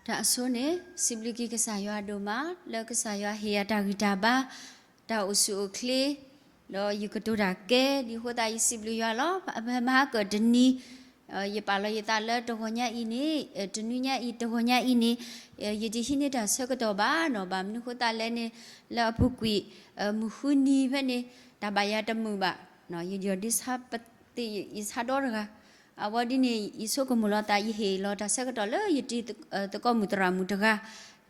တၢ်အဆိန့ၣ် စံးဘျုးက့ၤကစၢ်ယွၤဒိၣ်မး လၢကစၢ်ယွၤဟ့ၣ်ယၤတၢ်ဂံၢ်တၢ်ဘါ, တၢ်အိၣ်ဆူၣ်အိၣ်ချ့, ဒီးယကတိၤတၢ်ကဲ ဒ်အဃိသတးယစံးဘျုးယွၤလီၤ. အမဟါကၢၣ်တနံၤ ယပာ်လီၤယသးလၢတဂီၤညါအံၤန့ၣ်, တနွံညါအံၤ တဂီၤညါအံၤန့ၣ် ယတဟံးန့ၢ်တၢ်ဆၢကတီၢ်ဘၣ်နီၤ, ဘၣ်မနုၤဃိသတးလဲၣ်န့ၣ် လၢအပူၤကွံာ် မုၢ်ဃုနံၤဖဲန့ၣ် တၢ်ဘၣ်ယၤတမုာ်ဘၣ်, ယဒိးဒ့ဆါပသ့ၣ်ယဆါဒီတဂၤ, အဝဲဒ်န့ၣ် ယဆိကမိၣ်လီၤသး ယဟ့ၣ်လီၤတၢ်ဆၢကတီၢ်လၢယတံၤသကိးမုၣ်သရၣ်မုၣ်တဂၤ,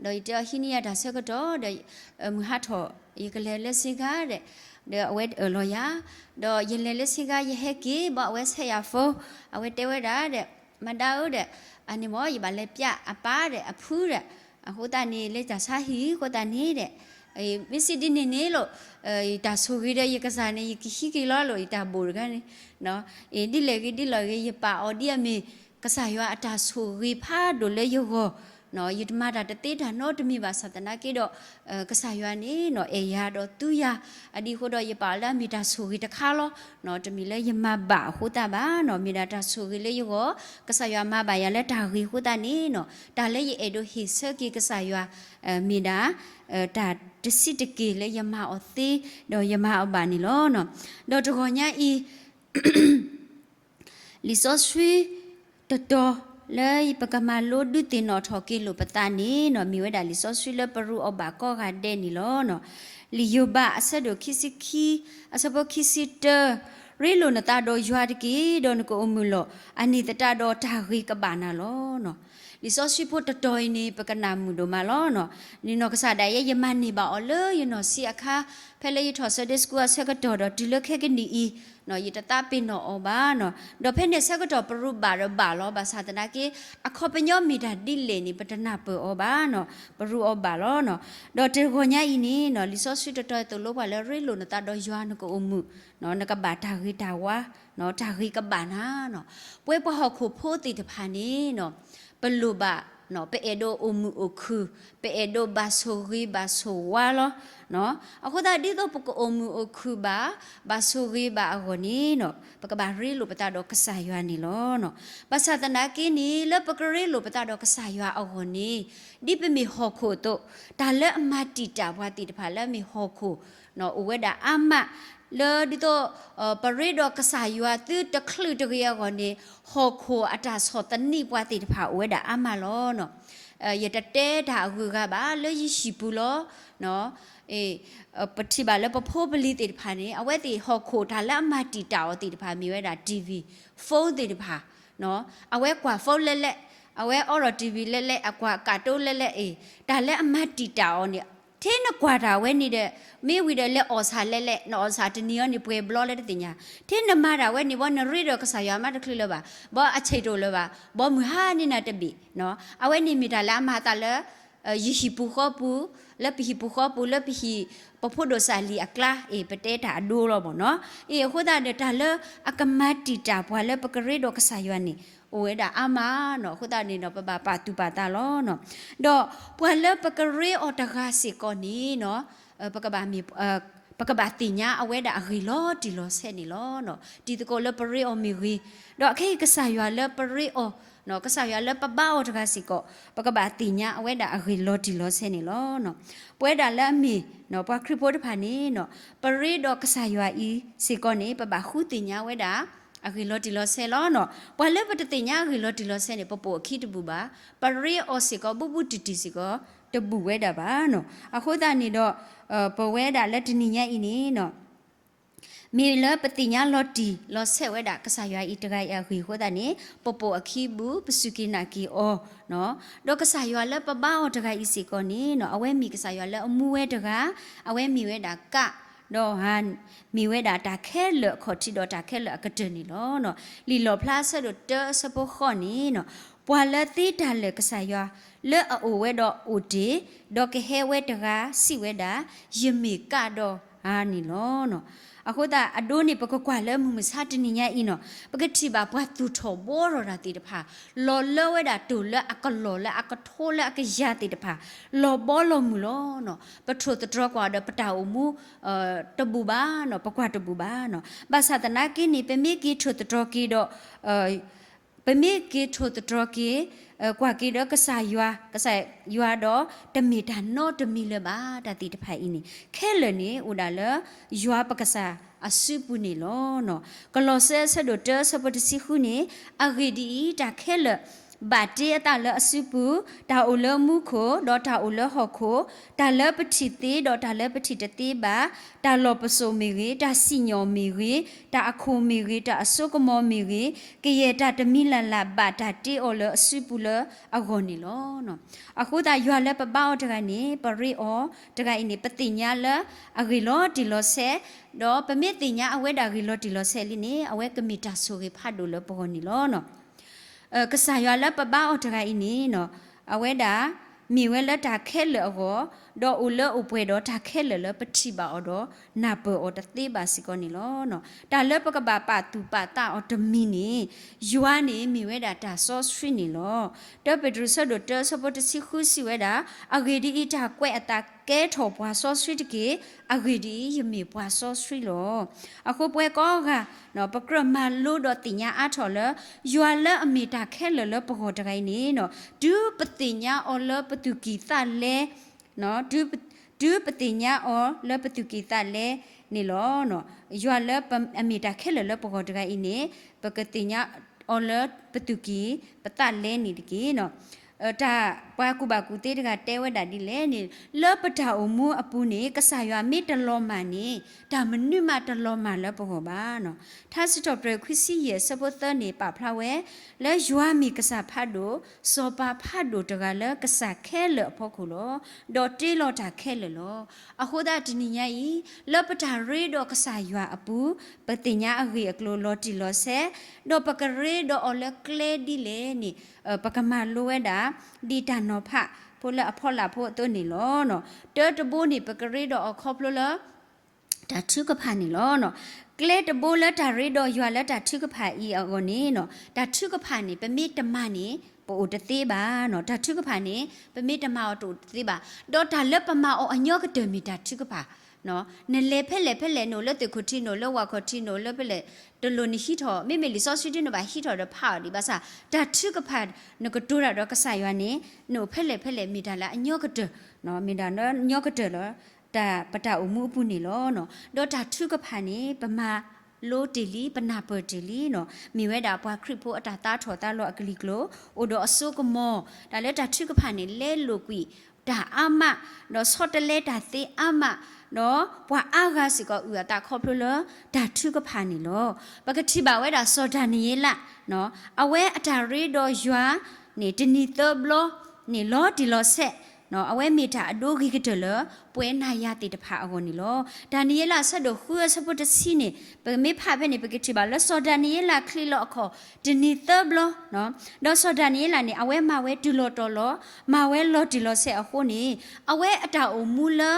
ဒီးယတဲအီၤဟံးန့ၢ်ယၤတၢ်ဆၢကတီၢ်ဒီး မုၢ်ဟါထီၣ် ယကလဲၤလၢစ့ဂၤဒီး, ဒီးအဝဲအၢၣ်လီၤယၤ, ဒီးယလဲၤလၢစ့ဂၤ ယဟဲက့ၤ ဘၣ်အဝဲဆဲးယၤဖိ, အဝဲတဲဝဲဒၣ်ဒီး မၤဒါဧၢဒီး, အန့ၣ်မ့ၢ် ယဘၣ်လဲၤပျးအပၢ်ဒီး အဖုဒီး, အဃိသတးန့ၣ် လၢတၢ်ဆါဟံၣ်အဃိသတးန့ၣ်ဒီး, မ့ၢ်စံးဒ်န့ၣ်န့ၣ်လီၤ, ယတၢ်ဆိၣ်ဂ့ၤဒီးယကစၢ်န့ၣ် ယကဟံးက့ၤလီၤလီၤ ယတၢ်ဘိၣ်တဂၤန့ၣ်, ဒ်လဲၣ်ဂ့ၤဒ်လဲၣ်ဂ့ၤ ယပာ်အီၤဒ်အမ့ၢ် ကစၢ်ယွၤအတၢ်ဆိၣ်ဂ့ၤဖးဒိၣ်လၢယဂီၢ်, ယတမၤတၢ်တသ့တၢ်နီတမံၤဘၣ်ဆၣ်သနာ်က့ဒီး, ကစၢ်ယွၤန့ၣ်နီၤ အဲၣ်ယၤဒီးသူယၤ, အဒ်အဃိဒီးယပာ်အီၤလၢအမ့ၢ်တၢ်ဆိၣ်ဂ့ၤတခါလီၤ. တမ့ၢ်လၢယမၤဘၣ်အဃိသတးဘၣ်နီၤ, မ့ၢ်ဒၣ်တၢ်ဆိၣ်ဂ့ၤလၢယဂီၢ်, ကစၢ်ယွၤမၤဘၣ်ယၤလၢတၢ်ဂ့ၤအဃိသတးန့ၣ်နီၤ, တၢ်လၢယအဲၣ်ဒိးဟ့ၣ်ဆၢက့ၤကစၢ်ယွၤ မ့ၢ်ဒၣ် တၢ်တဆံးတက့ၢ်လၢယမၤအီၤသ့, ဒီးယမၤအီၤဘၣ်န့ၣ်လီၤ. ဒီးတဂီၤညါအံၤ လံာ်စီဆှံတတီၤ လၢပကမၤလိဒုးသ့ၣ်နီၣ်ထီၣ်က့ၤလိာ်ပသးန့ၣ်နီၤ, မ့ၢ်ဝဲဒၣ်လံာ်စီဆှံလၢပရူးအီၤဘၣ်ကိးဂၤဒဲးန့ၣ်လီၤ. လံာ်ယိၤဘးအဆၢဒိၣ်ခံဆံခံ အဆၢဖိခံဆံတၢ, ရ့လိာ်နသးဒီးယွၤတက့ၢ်, ဒီးနကအိၣ်မုာ်လီၤ. အန့ၣ်သတးဒီးတၢ်ဂ့ၤကဘၣ်နၤလီၤ. လံာ်စီဆှံဖိတတီၤအံၤန့ၣ် ပကနၣ်မုာ်ဒိၣ်မးလီၤ. န့ၣ်နီၢ်ကစၢ်ဒၣ်ယဲ ယမၤန့ၢ်ဘၣ်အီၤလၢယနီၢ်ဆံးအခါ, ဖဲလၢယထီၣ် Sunday School အဆၢကတီၢ်ဒီးတုၤလၢခဲကနံၣ်အံၤ, ယတသးပ့ၤနီၣ်အီၤဘၣ်နီၤ. ဒီးဖဲန့ၣ်ဆၢကတီၢ်ပရူးဘၣ်ဒီးဘၣ်လီၤ, ဘၣ်ဆၣ်သနာ်က့ အခီပညီမ့ၢ်တၢ်ဒ်လဲၣ်န့ၣ် ပတနၢ်ပၢၢ်အီၤဘၣ်နီၤ, ပရူးအီၤဘၣ်လီၤနီၤ. ဒီးတဂီၤညါအံၤန့ၣ်နီၤ လံာ်စီဆှံတတီၤသိၣ်လိပှၤလၢ ရ့လိာ်နသးဒီးယွၤနကအိၣ်မုာ်, နကဘၣ်တၢ်ဂ့ၤတၢ်ဝါ, တၢ်ဂ့ၤကဘၣ်နၤနီၤ. ပဝဲပှၤဟီၣ်ခိၣ်ဖိသ့ၣ်တဖၣ်န့ၣ်နီၤ ပလိၣ်ဘၣ်, ပအဲၣ်ဒိးအိၣ်မုာ်အိၣ်ခုၣ်, ပအဲၣ်ဒိးဘၣ်ဆိၣ်ဂ့ၤဘၣ်ဆိၣ်ဝါလီၤ. အဃိသတးဒ်သိးပကအိၣ်မုာ်အိၣ်ခုၣ်ဘၣ်, ဘၣ်ဆိၣ်ဂ့ၤဘၣ်အဂီၢ်န့ၣ်နီၤ ပကဘၣ်ရ့လိာ်ပသးဒီးကစၢ်ယွၤန့ၣ်လီၤ. ဘၣ်ဆၣ်သနာ်က့န့ၣ် လၢပကရ့လိာ်ပသးဒီးကစၢ်ယွၤအဂီၢ်န့ၣ် ဒ်ပမ့ၢ်ဟီၣ်ခိၣ်အသိး, တၢ်လၢအမၤတံာ်တာ်ပှၤသ့ၣ်တဖၣ်လၢအမ့ၢ်ဟီၣ်ခိၣ် အိၣ်ဝဲဒၣ်အါမး, လၢဒ်သိး ပရ့ဒီးကစၢ်ယွၤသုတချုးတဂ့ၤအဂီၢ်န့ၣ် ဟီၣ်ခိၣ်အတၢ်ဆီၣ်သနံးပှၤသ့ၣ်တဖၣ်အိၣ်ဝဲဒၣ်အါမးလီၤ. ယတတဲတၢ်အဂုၤအဂၤဘၣ် လၢယဟံၣ်ပူၤလီၤ. ပထံၣ်ဘၣ်လၢပဖိပလံၤသ့ၣ်တဖၣ်န့ၣ် အဝဲသ့ၣ်ဟီၣ်ခိၣ်တၢ်လၢအမၤတံာ်တာ်အီၤသ့ၣ်တဖၣ် မ့ၢ်ဝဲဒၣ် TV, phone သ့ၣ်တဖၣ်, အဝဲကွၢ် phone လဲၣ်လဲၣ်, အဝဲအိးထီၣ် TV လဲၣ်လဲၣ်, အကွၢ်ကၣ်တိလဲၣ်လဲၣ်အံၤ, တၢ်လၢအမၤတံာ်တာ်အီၤန့ၣ် ထဲနကွၢ်တၢ်ဝဲန့ၣ်ဒီး မ့ၢ်ဝံၤဒီးလဲၤအီၣ်ဆၣ်လဲၣ်လဲၣ်, နအီၣ်ဆၣ်တနံၤအံၤန့ၣ် ပှဲၤဘျီလၢတသ့ၣ်ညါ, ထဲနမၤတၢ်ဝဲန့ၣ်ဘီ နရ့ဒီးကစၢ်ယွၤမးတချုးလၢၤဘၣ်, ဘီအဆံးတအိၣ်လၢၤဘၣ်, ဘီမုၢ်ဟါန့ၢ်နၤတဘ့ၣ်, အဝဲန့ၣ်မ့ၢ်တၢ်လၢအမၤအသးလၢ ယဟံၣ်ပူၤဃီပူၤ, လၢပဟံၣ်ပူၤဃီပူၤ, လၢပဟံၣ်ပဖိဒိၣ်စၢ်လံၤအကျါ, အ့ၣ် ပတဲတၢ်အဒိလီၤမ့ၢ်နီၤ, အ့ၣ် အဃိသတးဒီး တၢ်လၢအကမၤတံာ်တာ်ပှၤလၢပကရ့ဒီးကစၢ်ယွၤန့ၣ် အိၣ်ဝဲဒၣ်အါမးနီၤ, အဃိသတးန့ၣ်ဒီး ပဘၣ်ပာ်သူၣ်ပာ်သးလီၤနီၤ, ဒီးပှၤလၢပကရ့အီၤတဂၤစ့ၢ်ကီးန့ၣ်နီၤ, ပကဘၣ်မ့ၢ် ပကဘၣ်သ့ၣ်ညါအဝဲဒၣ်အဂ့ၢ်လီၤတံၢ်လီၤဆဲးန့ၣ်လီၤ. တံၤသကိးလၢပရ့အီၤမ့ၢ်ဂ့ၤ, ဒီးခဲအံၤကစၢ်ယွၤလၢပရ့အီၤ, ကစၢ်ယွၤလၢပဘါအီၤတဂၤစ့ၢ်ကီး, ပကဘၣ်သ့ၣ်ညါအဝဲဒၣ်အဂ့ၢ်လီၤတံၢ်လီၤဆဲးန့ၣ်လီၤ. ပဝဲဒၣ်လၢအမ့ၢ် ပှၤခရံာ်ဖိတဖၣ်န့ၣ်, ပရ့ဒီးကစၢ်ယွၤအံၤစ့ၢ်ကီးန့ၣ် ပဘၣ်ဃုသ့ၣ်ညါဝဲဒၣ် အဂ့ၢ်လီၤတံၢ်လီၤဆဲးလီၤ. ပှၤလၢပတသ့ၣ်ညါအဂ့ၢ်လီၤတံၢ်လီၤဆဲးန့ၣ် ပပိာ်အခံတဘူၣ်ဘၣ်, ပရ့အီၤစ့ၢ်ကီး ဘူးဘူးတံၢ်တံၢ်စ့ၢ်ကီး တဘူၣ်ဝဲဒၣ်ဘၣ်နီၤ. အဃိသတးန့ၣ်ဒီး ပဝဲဒၣ်လၢတနံၤညါအံၤန့ၣ်နီၤ, မ့ၢ်လၢပသ့ၣ်ညါလီၤတံၢ်လီၤဆဲးဝဲဒၣ်ကစၢ်ယွၤအံၤတဂၤအံၤအဂ့ၢ်အဃိသတးန့ၣ် ပပိာ်အခံတဘူၣ်, ပစူၢ်က့ၤနာ်က့ၤအီၤ, ဒီးကစၢ်ယွၤလၢပဘါအီၤတဂၤအံၤစ့ၢ်ကီးန့ၣ်နီၤ, အဝဲမ့ၢ်ကစၢ်ယွၤလၢအမူဝဲတဂၤ, အဝဲမ့ၢ်ဝဲဒၣ်ကး, ဒီး မ့ၢ်ဝဲဒၣ်တၢ်ခဲလၢာ်အခီၣ်ထံးဒီးတၢ်ခဲလၢာ်အကတၢၢ်န့ၣ်လီၤ. လံာ်လီၣ်ဖျါအဆၢဒိၣ်တၢအဆၢဖိဃိးန့ၣ်, ပှၤလၢသ့တၢ်လၢာ်ကစၢ်ယွၤလၢအအိၣ်ဝဲဒီးအိၣ်တ့ၢ်, ဒီးကဟဲဝဲတဂၤစံးဝဲဒၣ်, ယမ့ၢ်ကးဒီးဧါန့ၣ်လီၤ. အဃိသတးအဒိန့ၣ် ပကကွၢ်လၢမုၢ်မဆါတနံၤညါအံၤနီၤ, ပကထံၣ်ဘၣ်ပှၤသူၣ်ထီၣ်ဘှီထီၣ်တၢ်သ့ၣ်တဖၣ်, လီၤလၢဝဲဒၣ်တိၢ်လၢအကလီၢ်လၢအကထိလၢအကယၤသ့ၣ်တဖၣ်, လီၤဘီလီၤမုၢ်လီၤ. ပထိၣ်သတြီၤကွၢ်ဒီးပတၢ်အိၣ်မူ တဘူၣ်ဘၣ်နီၤ, ပကွၢ်တဘူၣ်ဘၣ်နီၤ. ဘၣ်ဆၣ်သနာ်က့န့ၣ် ပမ့ၢ်က့ၤထိၣ်သတြီၤက့ၤဒီး ပမ့ၢ်က့ၤထိၣ်သတြီၤက့ၤ ကွၢ်က့ၤဒီးကစၢ်ယွၤ, ကစၢ်ယွၤဒီးတမ့ၢ်တၢ်နီတမံၤလၢၤဘၣ်. တၢ်သ့ၣ်တဖၣ်အံၤန့ၣ် ခဲလၢာ်န့ၣ်အိၣ်ဒၣ်လၢယွၤပကစၢ်အစုပူၤန့ၣ်လီၤ. ကလီးစဲအဆၢဒိၣ်တၢအဆၢဖိတဆံဃုန့ၣ်, အဂ့ၢ်ဒ်အံၤ, တၢ်ခဲလၢာ်ဘၣ်တ့အသးလၢအစုပူၤ, တၢ်အိၣ်လၢမူခိၣ်, ဒီးတၢ်အိၣ်လၢဟီၣ်ခိၣ်, တၢ်လၢပထံၣ်သ့, ဒီးတၢ်လၢပထံၣ်တသ့ဘၣ်, တၢ်လီၢ်ပစိာ်မ့ၢ်ဂ့ၤ, တၢ်စံၣ်ညီၣ်မ့ၢ်ဂ့ၤ, တၢ်အခိၣ်မ့ၢ်ဂ့ၤ, တၢ်အစိကမီၤမ့ၢ်ဂ့ၤ, ကယဲၢ်တၢ်တမံၤလၢ်လၢ်ဘၣ်တၢ်တ့အီၤလၢအစုပူၤလၢအဂီၢ်န့ၣ်လီၤ. အဃိသတးယွၤလၢပဘါအီၤတဂၤန့ၣ် ပရ့အီၤတဂၤအံၤန့ၣ် ပသ့ၣ်ညါလၢအဂ့ၢ်လီၤတံၢ်လီၤဆဲး, ဒီးပမ့ၢ်သ့ၣ်ညါအဝဲဒၣ်ဂ့ၢ်လီၤတံၢ်လီၤဆဲးလံန့ၣ် အဝဲကမ့ၢ်တၢ်ဆိၣ်ဂ့ၤဖးဒိၣ်လၢပဂီၢ်န့ၣ်လီၤ. ကစၢ်ယွၤလၢပဘါအီၤတဂၤအံၤန့ၣ် အဝဲဒၣ်မ့ၢ်ဝဲလၢတၢ်ခဲလၢာ်အဂီၢ်, ဒီးအိၣ်လၢအိၣ်ပှဲၤဒီးတၢ်ခဲလၢာ်လၢပထံၣ်ဘၣ်အီၤဒီးနၢ်ပၢၢ်အီၤတသ့ဘၣ်စ့ၢ်ကီးန့ၣ်လီၤ. တၢ်လၢပကဘၣ်ပာ်သူၣ်ပာ်သးအီၤတမံၤန့ၣ် ယွၤန့ၣ်မ့ၢ်ဝဲဒၣ်တၢ်စီဆှံန့ၣ်လီၤ. တၢပ့းတရူးဆၢဒိၣ်တၢဆၢဖိတဆံဃုစံးဝဲဒၣ်, အဂ့ၢ်ဒ်အံၤ, တၢ်ကွဲးအသးကဲထီၣ်ပှၤစီဆှံတက့ၢ်. အဂ့ၢ်ဒ်အံၤ, ယမ့ၢ်ပှၤစီဆှံလီၤ. အဃိပဝဲကိးဂၤ ပကြၢးမၤလိဒီးသ့ၣ်ညါအါထီၣ်လၢ ယွၤလၢအမ့ၢ်တၢ်ခဲလၢာ်လၢပဂီၢ်တဂၤအံၤန့ၣ် တုၤပသ့ၣ်ညါအီၤလၢပသူၣ်ကံၢ်သးလဲ တုၤပသ့ၣ်ညါအီၤလၢပသူၣ်ကံၢ်သးလဲန့ၣ်လီၤ. ယွၤလၢအမ့ၢ်တၢ်ခဲလၢာ်လၢပဂီၢ်တဂၤအံၤန့ၣ် ပကသ့ၣ်ညါအီၤလၢပသူၣ်ကံၢ်ပသးလဲန့ၣ်တက့ၢ်. တၢ်ပှၤကူၣ်ဘၣ်ကူၣ်သ့တဂၤတဲဝဲဒၣ်ဒ်လဲၣ်န့ၣ်, လၢပတၢ်အိၣ်မူအပူၤန့ၣ် ကစၢ်ယွၤမ့ၢ်တလီၤမၢ်န့ၣ် တၢ်မနုၤမးတလီၤမၢ်လၢပဂီၢ်ဘၣ်. ထါစံးထီၣ်ပတြၢၤခွံဆံယဲၢ်အဆၢဖိသၢန့ၣ် ပာ်ဖျါဝဲ လၢယွၤမ့ၢ်ကစၢ်ဖးဒိၣ်, စီၤပၤဖးဒိၣ်တဂၤလၢကစၢ်ခဲလၢာ်အဖီခိၣ်လီၤ. ဒီးတ့လီၤတၢ်ခဲလၢာ်လီၤ. အဃိသတးတနံၤညါအံၤ လၢပတၢ်ရ့ဒီးကစၢ်ယွၤအပူၤ ပသ့ၣ်ညါအဂ့ၢ်အကျိၤလီၤတံၢ်လီၤဆဲး, ဒီးပကရ့ဒီးအီၤလၢကျဲဒ်လဲၣ်န့ၣ် ပကမၤလိဝဲဒၣ် ဒ်တၢ်နီၤဖးဖိလၢအဖီလာ်ဖိအသိးန့ၣ်လီၤ. တၢတဘိန့ၣ် ပကရ့ဒီးအီၤခီဖျိလၢ တၢ်ထုကဖၣ်န့ၣ်လီၤ. ကျဲတဘိလၢတၢ်ရ့ဒီးယွၤလၢတၢ်ထုကဖၣ်အံၤအဂီၢ်န့ၣ် တၢ်ထုကဖၣ်န့ၣ် ပမ့ၢ်တမၤန့ၣ် ပအိၣ်တသ့ဘၣ်. တၢ်ထုကဖၣ်န့ၣ် ပမ့ၢ်တမၤအီၤတအိၣ်တသ့ဘၣ်. ဒီးတၢ်လၢပမၤအီၤအညီကတၢၢ်မ့ၢ်တၢ်ထုကဖၣ် နလဲၤဖဲလဲၣ်ဖဲလဲၣ် နအိၣ်လၢသ့ၣ်ခိၣ်ထံး နအိၣ်လၢဝၣ်ခီၣ်ထံး နအိၣ်လၢဖဲလဲၣ် တလိၣ်နဟံးထီၣ် မ့မ့ၢ်လံာ်စီဆှံဒ်နဘၣ်ဟံးထီၣ်ဒီးဖးအီၤဒံးဘၣ်ဆၣ် တၢ်ထုကဖၣ် နကတိၤတၢ်ဒီးကစၢ်ယွၤန့ၣ် နအိၣ်ဖဲလဲၣ်ဖဲလဲၣ် မ့ၢ်တၢ်လၢအညီကတၢၢ် မ့ၢ်တၢ်လၢညီကတၢၢ်လၢ တၢ်ပတၢ်အိၣ်မူအပူၤန့ၣ်လီၤ. ဒီးတၢ်ထုကဖၣ်န့ၣ် ပမၤလိတ့ၢ်လံ ပနၢ်ပၢၢ်တ့ၢ်လံ မ့ၢ်ဝဲဒၣ်ပှၤခရံာ်ဖိအတၢ်သါထီၣ်သါလီၤအကလံၤကျိၤ အိၣ်ဒီးအစိကမီၤ တၢ်လၢတၢ်ထုကဖၣ်န့ၣ် လဲလိာ်ကွံာ်တၢ်အါမး ဒီးဆီတလဲတၢ်သ့အါမး ဒီးပှၤအါဂၤစ့ၢ်ကီးအုၣ်အသးခီဖျိလၢတၢ်ထုကဖၣ်န့ၣ်လီၤ. ပကထံၣ်ဘၣ်ဝဲဒၣ်စီၤဒၤနံးယ့လး အဝဲအတၢ်ရ့ဒီးယွၤန့ၣ် တနံၤသၢဘျီန့ၣ် လီၤတံၢ်လီၤဆဲး အဝဲမ့ၢ်တၢ်အဒိဂ့ၤကတၢၢ်လၢ ပဝဲနၤယၤသ့ၣ်တဖၣ်အဂီၢ်န့ၣ်လီၤ. ဒၤနံးယ့လးအဆၢဒိၣ်ဃုအဆၢဖိတဆံန့ၣ် ပမ့ၢ်ဖးဖဲန့ၣ် ပကထံၣ်ဘၣ်လၢစီၤဒၤနံးယ့လးချံးလီၤအခီၣ် တနံၤသၢဘျီ ဒီးစီၤဒၤနံးယ့လးန့ၣ် အဝဲမၤဝဲတုၤလီၤတီၤလီၤ မၤဝဲလီၤတံၢ်လီၤဆဲးအဃိန့ၣ် အဝဲအတၢ်အိၣ်မူလၢ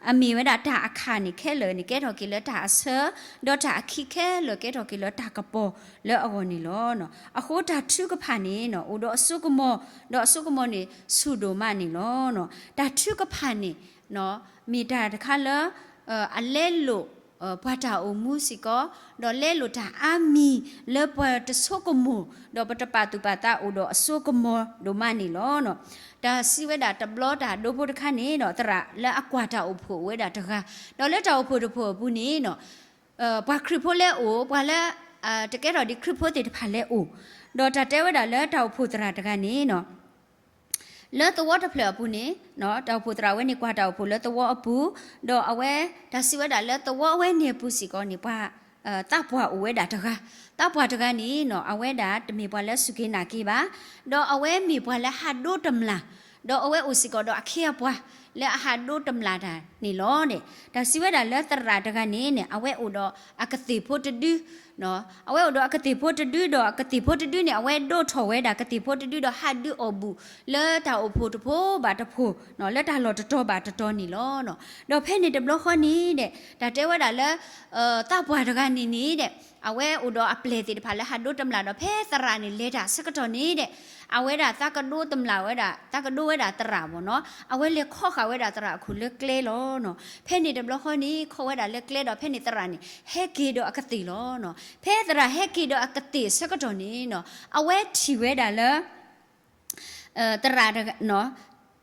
အမ့ၢ်ဝဲဒၣ်တၢ်အခၣ်န့ၣ်ခဲလၢာ်န့ၣ် ကဲထီၣ်က့ၤလၢတၢ်အဆၢ, ဒီးတၢ်အခံခဲလၢာ်ကဲထီၣ်က့ၤလၢတၢ်ကပီၤလၢအဂီၢ်န့ၣ်လီၤ. အဃိတၢ်ထုကဖၣ်န့ၣ် အိၣ်ဒီးအစိကမီၤ, ဒီးအစိကမီၤန့ၣ် ဆူၣ်ဒိၣ်မးန့ၣ်လီၤ. တၢ်ထုကဖၣ်န့ၣ် မ့ၢ်တၢ်တခါလၢ အလဲလိာ် ပှၤတၢ်အိၣ်မူစ့ၢ်ကီး, ဒီးလဲလိာ်တၢ်အါမံၤလၢပတဆိကမိၣ်, ဒီးပတပာ်သူၣ်ပာ်သးအိၣ်ဒီးအစိကမီၤဒိၣ်မးန့ၣ်လီၤ. တၢ်စံးဝဲဒၣ်တဘျီတၢ်ဒိဖိတခါန့ၣ် သရၣ်လၢအကွၢ်တၢ်အိၣ်ဖှိၣ်အိၣ်ဝဲဒၣ်တဂၤ, ဒီးလၢတၢ်အိၣ်ဖှိၣ်တဖှိၣ်အပူၤန့ၣ် ပှၤခရံာ်ဖိလဲၤအိၣ်, ပှၤလၢ တကဲထီၣ်ဒ်ခရံာ်ဖိသ့ၣ်တဖၣ်လဲၤအိၣ်, ဒီးတၢ်တဲဝဲဒၣ်လၢတၢ်အိၣ်ဖှိၣ်သရၣ်တဂၤန့ၣ် လၢသဝီတဖျၢၣ်အပူၤန့ၣ် တၢ်အိၣ်ဖှိၣ်သရၣ်ဝဲန့ၣ် ကွၢ်တၢ်အိၣ်ဖှိၣ်လၢသဝီအပူၤ, ဒီးအဝဲ တၢ်စံးဝဲဒၣ်လၢသဝီအဝဲန့ၣ်အပူၤစ့ၢ်ကီးန့ၣ် ပှၤ သးပှၢ်အိၣ်ဝဲဒၣ်တဂၤ, သးပှၢ်တဂၤန့ၣ် အဝဲဒၣ်တမ့ၢ်ပှၤလၢစူၢ်က့ၤနာ်က့ၤဘၣ်, ဒီးအဝဲမ့ၢ်ပှၤလၢဟးဒိတမျၢ်, ဒီးအဝဲအိၣ်စ့ၢ်ကီးဒီးအခ့အပှၤ လၢအဟးဒိတမျၢ်တၢ်န့ၣ်လီၤ. တၢ်စံးဝဲဒၣ်လၢသရၣ်တဂၤန့ၣ်န့ၣ် အဝဲအိၣ်ဒီးအကသ့ၣ်ဖိတဒု အဝဲအိၣ်ဒီးအကသ့ၣ်ဖိတဒုဒီး အကသ့ၣ်ဖိတဒုန့ၣ် အဝဲဒိးထီၣ်ဝဲဒၣ်ကသ့ၣ်ဖိတဒုဒီးဟးဒုအီၣ်ဘူၣ် လၢတၢ်အိၣ်ဖှိၣ်တဖှိၣ်ဘၣ်တဖှိၣ် လၢတၢ်လီၢ်တတီၤဘၣ်တတီၤန့ၣ်လီၤ. ဒီးဖဲန့ၣ်တဘျီဃီန့ၣ်ဒီး တၢ်တဲဝဲဒၣ်လၢ သးပှၢ်တဂၤန့ၣ်န့ၣ်ဒီး အဝဲအိၣ်ဒီးအပျဲၢ်သ့ၣ်တဖၣ်လၢဟးဒိတမျၢ်ဒီး ဖဲသရၣ်န့ၣ်လဲၤတၢ်ဆၢကတီၢ်န့ၣ်ဒီး အဝဲဒၣ်သးကဒိတမျၢ်ဝဲဒၣ် သးကဒိဝဲဒၣ်သရၣ်မ့ၢ်နီၤ အဝဲလဲၤခီဃာ်ဝဲဒၣ်သရၣ်အခိၣ်လၢကျဲလီၤ. ဖဲန့ၣ်တဘျီဃီန့ၣ် ခီဝဲဒၣ်လၢကျဲဒီး ဖဲန့ၣ်သရၣ်န့ၣ် ဟဲက့ၤဒီးအကသ့ၣ်လီၤ. ဖဲသရၣ်ဟဲက့ၤဒီးအကသ့ၣ်ဆၢကတီၢ်န့ၣ်နီၤ အဝဲထံၣ်ဝဲဒၣ်လၢ သရၣ်တဂၤ,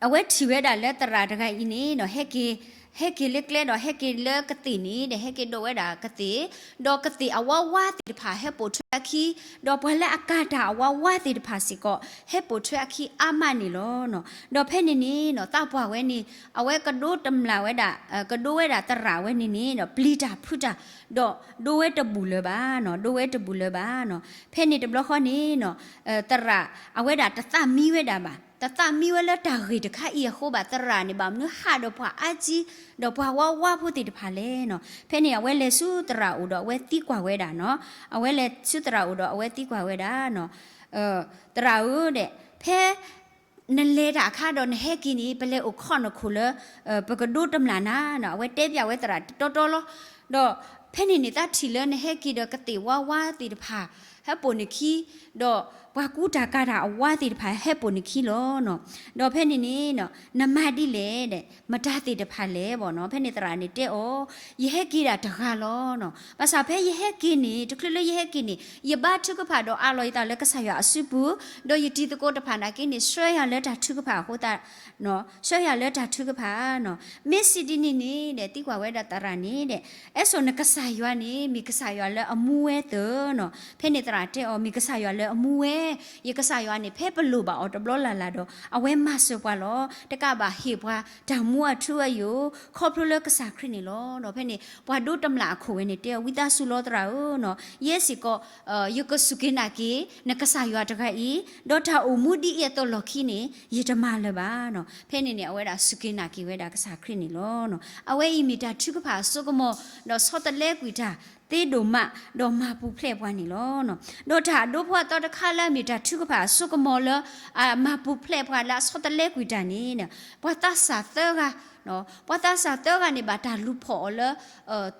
အဝဲထံၣ်ဝဲဒၣ်လၢသရၣ်တဂၤအံၤန့ၣ်ဒီး ဟဲက့ၤ, ဟဲက့ၤလၢကျဲဒီး ဟဲက့ၤလၢကသ့ၣ်န့ၣ်ဒီး ဟဲက့ၤဒိးဝဲဒၣ်ကသ့ၣ်, ဒီးကသ့ၣ်အဝါဝါသ့ၣ်တဖၣ်ဟဲပိာ်ထွဲအခံ, ဒီးပှၤလၢအကၤတၢ်အဝါဝါသ့ၣ်တဖၣ်စ့ၢ်ကီး ဟဲပိာ်ထွဲအခံအါမးန့ၣ်လီၤ. ဒီးဖဲန့ၣ်န့ၣ် သးပှၢ်ဝဲန့ၣ် အဝဲကဒိတမျၢ်ဝဲဒၣ်, ကဒိဝဲဒၣ်သရၣ်ဝဲန့ၣ်န့ၣ်ဒီး ပျံၤတၢ်ဖုးတၢ်, ဒီးဒိဝဲတဘူၣ်လၢၤဘၣ်, ဒိဝဲတဘူၣ်လၢၤဘၣ်. ဖဲန့ၣ်တဘျီဃီန့ၣ် သရၣ် အဝဲဒၣ်တသးမံဝဲဒၣ်ဘၣ်, တသးမံဝဲလၢတၢ်ဂ့ၢ်တခါအံၤအဃိဘၣ်. သရၣ်န့ၣ် ဘၣ်မနုၤဟးဒီးပှၤအါကံ ဒီးပှၤဝါဝါဖိသ့ၣ်တဖၣ်လဲၣ်. ဖဲန့ၣ်အဝဲလဲၤဆူသရၣ်အိၣ်ဒီးအဝဲသံကွၢ်ဝဲဒၣ်, အဝဲလဲၤဆူသရၣ်အိၣ်ဒီးအဝဲသံကွၢ်ဝဲဒၣ်, သရၣ်ဧၢ, ဖဲနလဲၤတၢ်အခါဒီးနဟဲက့ၤန့ၣ် ပလဲၤအိၣ်ခိးနခိၣ်လၢ ပကဒိတမျၢ်နၤ, အဝဲတဲပျးဝဲသရၣ်တီတီလီၤ. ဒီးဖဲန့ၣ်န့ၣ် သးထံၣ်လၢနဟဲက့ၤဒီးကသ့ၣ်ဝါဝါသ့ၣ်တဖၣ် ဟဲပိာ်နခံ, ဒီးပှၤကူတၢ်ကၤတၢ်အဝါသ့ၣ်တဖၣ် ဟဲပိာ်နခံလီၤ. ဒီးဖဲန့ၣ်န့ၣ် နမၤဒ်လဲၣ်ဒီး မတၤသ့ၣ်တဖၣ်လဲၣ်ဘၣ်နီၤ. ဖဲန့ၣ်သရၣ်န့ၣ်တဲအီၤ, ယဟဲက့ၤဒၣ်တဂၤလီၤ. ဘၣ်ဆၣ်ဖဲယဟဲက့ၤန့ၣ် တချုးလၢယဟဲက့ၤန့ၣ် ယဘါထုကဖၣ်ဒီးအးလီၤယသးလၢကစၢ်ယွၤအစုပူၤ, ဒီးယတံၤသကိးတဖၣ်နာ်က့န့ၣ် ဆှၢယၤလၢတၢ်ထုကဖၣ်အဃိသတး ဆှၢယၤလၢတၢ်ထုကဖၣ်နီၤ. မ့ၢ်စံးဒ်န့ၣ်န့ၣ်ဒီး သံကွၢ်ဝဲဒၣ်သရၣ်န့ၣ်ဒီး, အဲၣ်စိနကစၢ်ယွၤန့ၣ် မ့ၢ်ကစၢ်ယွၤလၢအမူဝဲသၢနီၤ. ဖဲန့ၣ်သရၣ်တဲအီၤ, မ့ၢ်ကစၢ်ယွၤလၢအမူဝဲ, ယကစၢ်ယွၤန့ၣ် ဖဲပလိၣ်ဘၣ်အီၤတဘျီလၢ်လၢ်ဒီး အဝဲမၤစၢၤပှၤလီၤ. တကးဘၣ်ဟ့ၣ်ပှၤတၢ်မူအထူအယိာ် ခီဖျိလၢကစၢ်ခရံာ်န့ၣ်လီၤ. ဒီးဖဲန့ၣ် ပှၤဒိတမျၢ်အခိၣ်ဝဲန့ၣ်တဲအီၤ, ဝံသးစူၤလီၤသရၣ်ဧၢနီၤ, ယဲစ့ၢ်ကီး ယကစူၢ်က့ၤနာ်က့ၤ နကစၢ်ယွၤတဂၤအံၤ, ဒီးတၢ်အိၣ်မူဒ်အံၤအသိးလီၢ်ခံန့ၣ် ယတမၤလၢၤဘၣ်နီၤ. ဖဲန့ၣ်န့ၣ် အဝဲဒၣ်စူၢ်က့ၤနာ်က့ၤဝဲဒၣ်ကစၢ်ခရံာ်န့ၣ်လီၤ. အဝဲအံၤမ့ၢ်တၢ်ထုကဖၣ်အစိကမီၤ, ဒီးဆီတလဲကွံာ်တၢ်သ့ဒိၣ်မး, ဒီးမၤပူၤဖျဲးပှၤန့ၣ်လီၤ. ဒီးတၢ်အဒိဖိအသီတခါလၢအမ့ၢ်တၢ်ထုကဖၣ်အစိကမီၤလၢ အမၤပူၤဖျဲးပှၤလၢအဆီတလဲကွံာ်တၢ်န့ၣ်, ပှၤသးစၢ်သၢဂၤ, ပှၤသးစၢ်သၢဂၤန့ၣ် ဘၣ်တၢ်လူၤဖီၣ်အီၤလၢ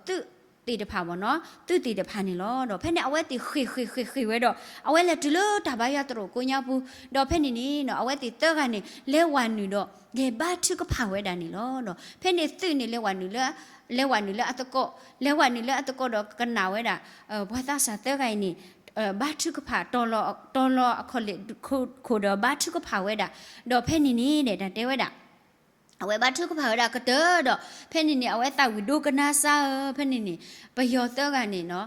သုးသ့ၣ်တဖၣ်ဘၣ်နီၤ, သုးသ့ၣ်တဖၣ်န့ၣ်လီၤ. ဒီးဖဲန့ၣ် အဝဲသ့ၣ်ဃ့ၢ်ဃ့ၢ်ဃ့ၢ်ဃ့ၢ်ဝဲဒီး အဝဲလဲၤတုၤလၢတၢ်ဘါယွၤသရိာ်ကိးညါပူၤ, ဒီးဖဲန့ၣ်န့ၣ် အဝဲသ့ၣ်သၢဂၤန့ၣ် လဲၤဝဲနုာ်ဒီး လဲၤဘါထုကဖၣ်ဝဲဒၣ်န့ၣ်လီၤ. ဒီးဖဲန့ၣ်သုးန့ၣ် လဲၤဝဲနုာ်လၢ, လဲၤဝဲနုာ်လၢအသကိး, လဲၤဝဲနုာ်လၢအသကိးဒီးကနၣ်ဝဲဒၣ် ပှၤသးစၢ်သၢဂၤအံၤန့ၣ် ဘါထုကဖၣ်, တီၤလီၤအခီၣ်လ့ၣ်ခိၣ်ဒီး ဘါထုကဖၣ်ဝဲဒၣ်, ဒီးဖဲန့ၣ်န့ၣ်ဒီး တၢ်တဲဝဲဒၣ် အဝဲဘါထုကဖၣ်ဝဲဒၣ်ကတၢၢ်ဒီး ဖဲန့ၣ်န့ၣ် အဝဲသးဝံၣ်ဒိကနၣ်စၢ်ဧၢ, ဖဲန့ၣ်န့ၣ် ပယီၤသၢဂၤန့ၣ်နီၤ,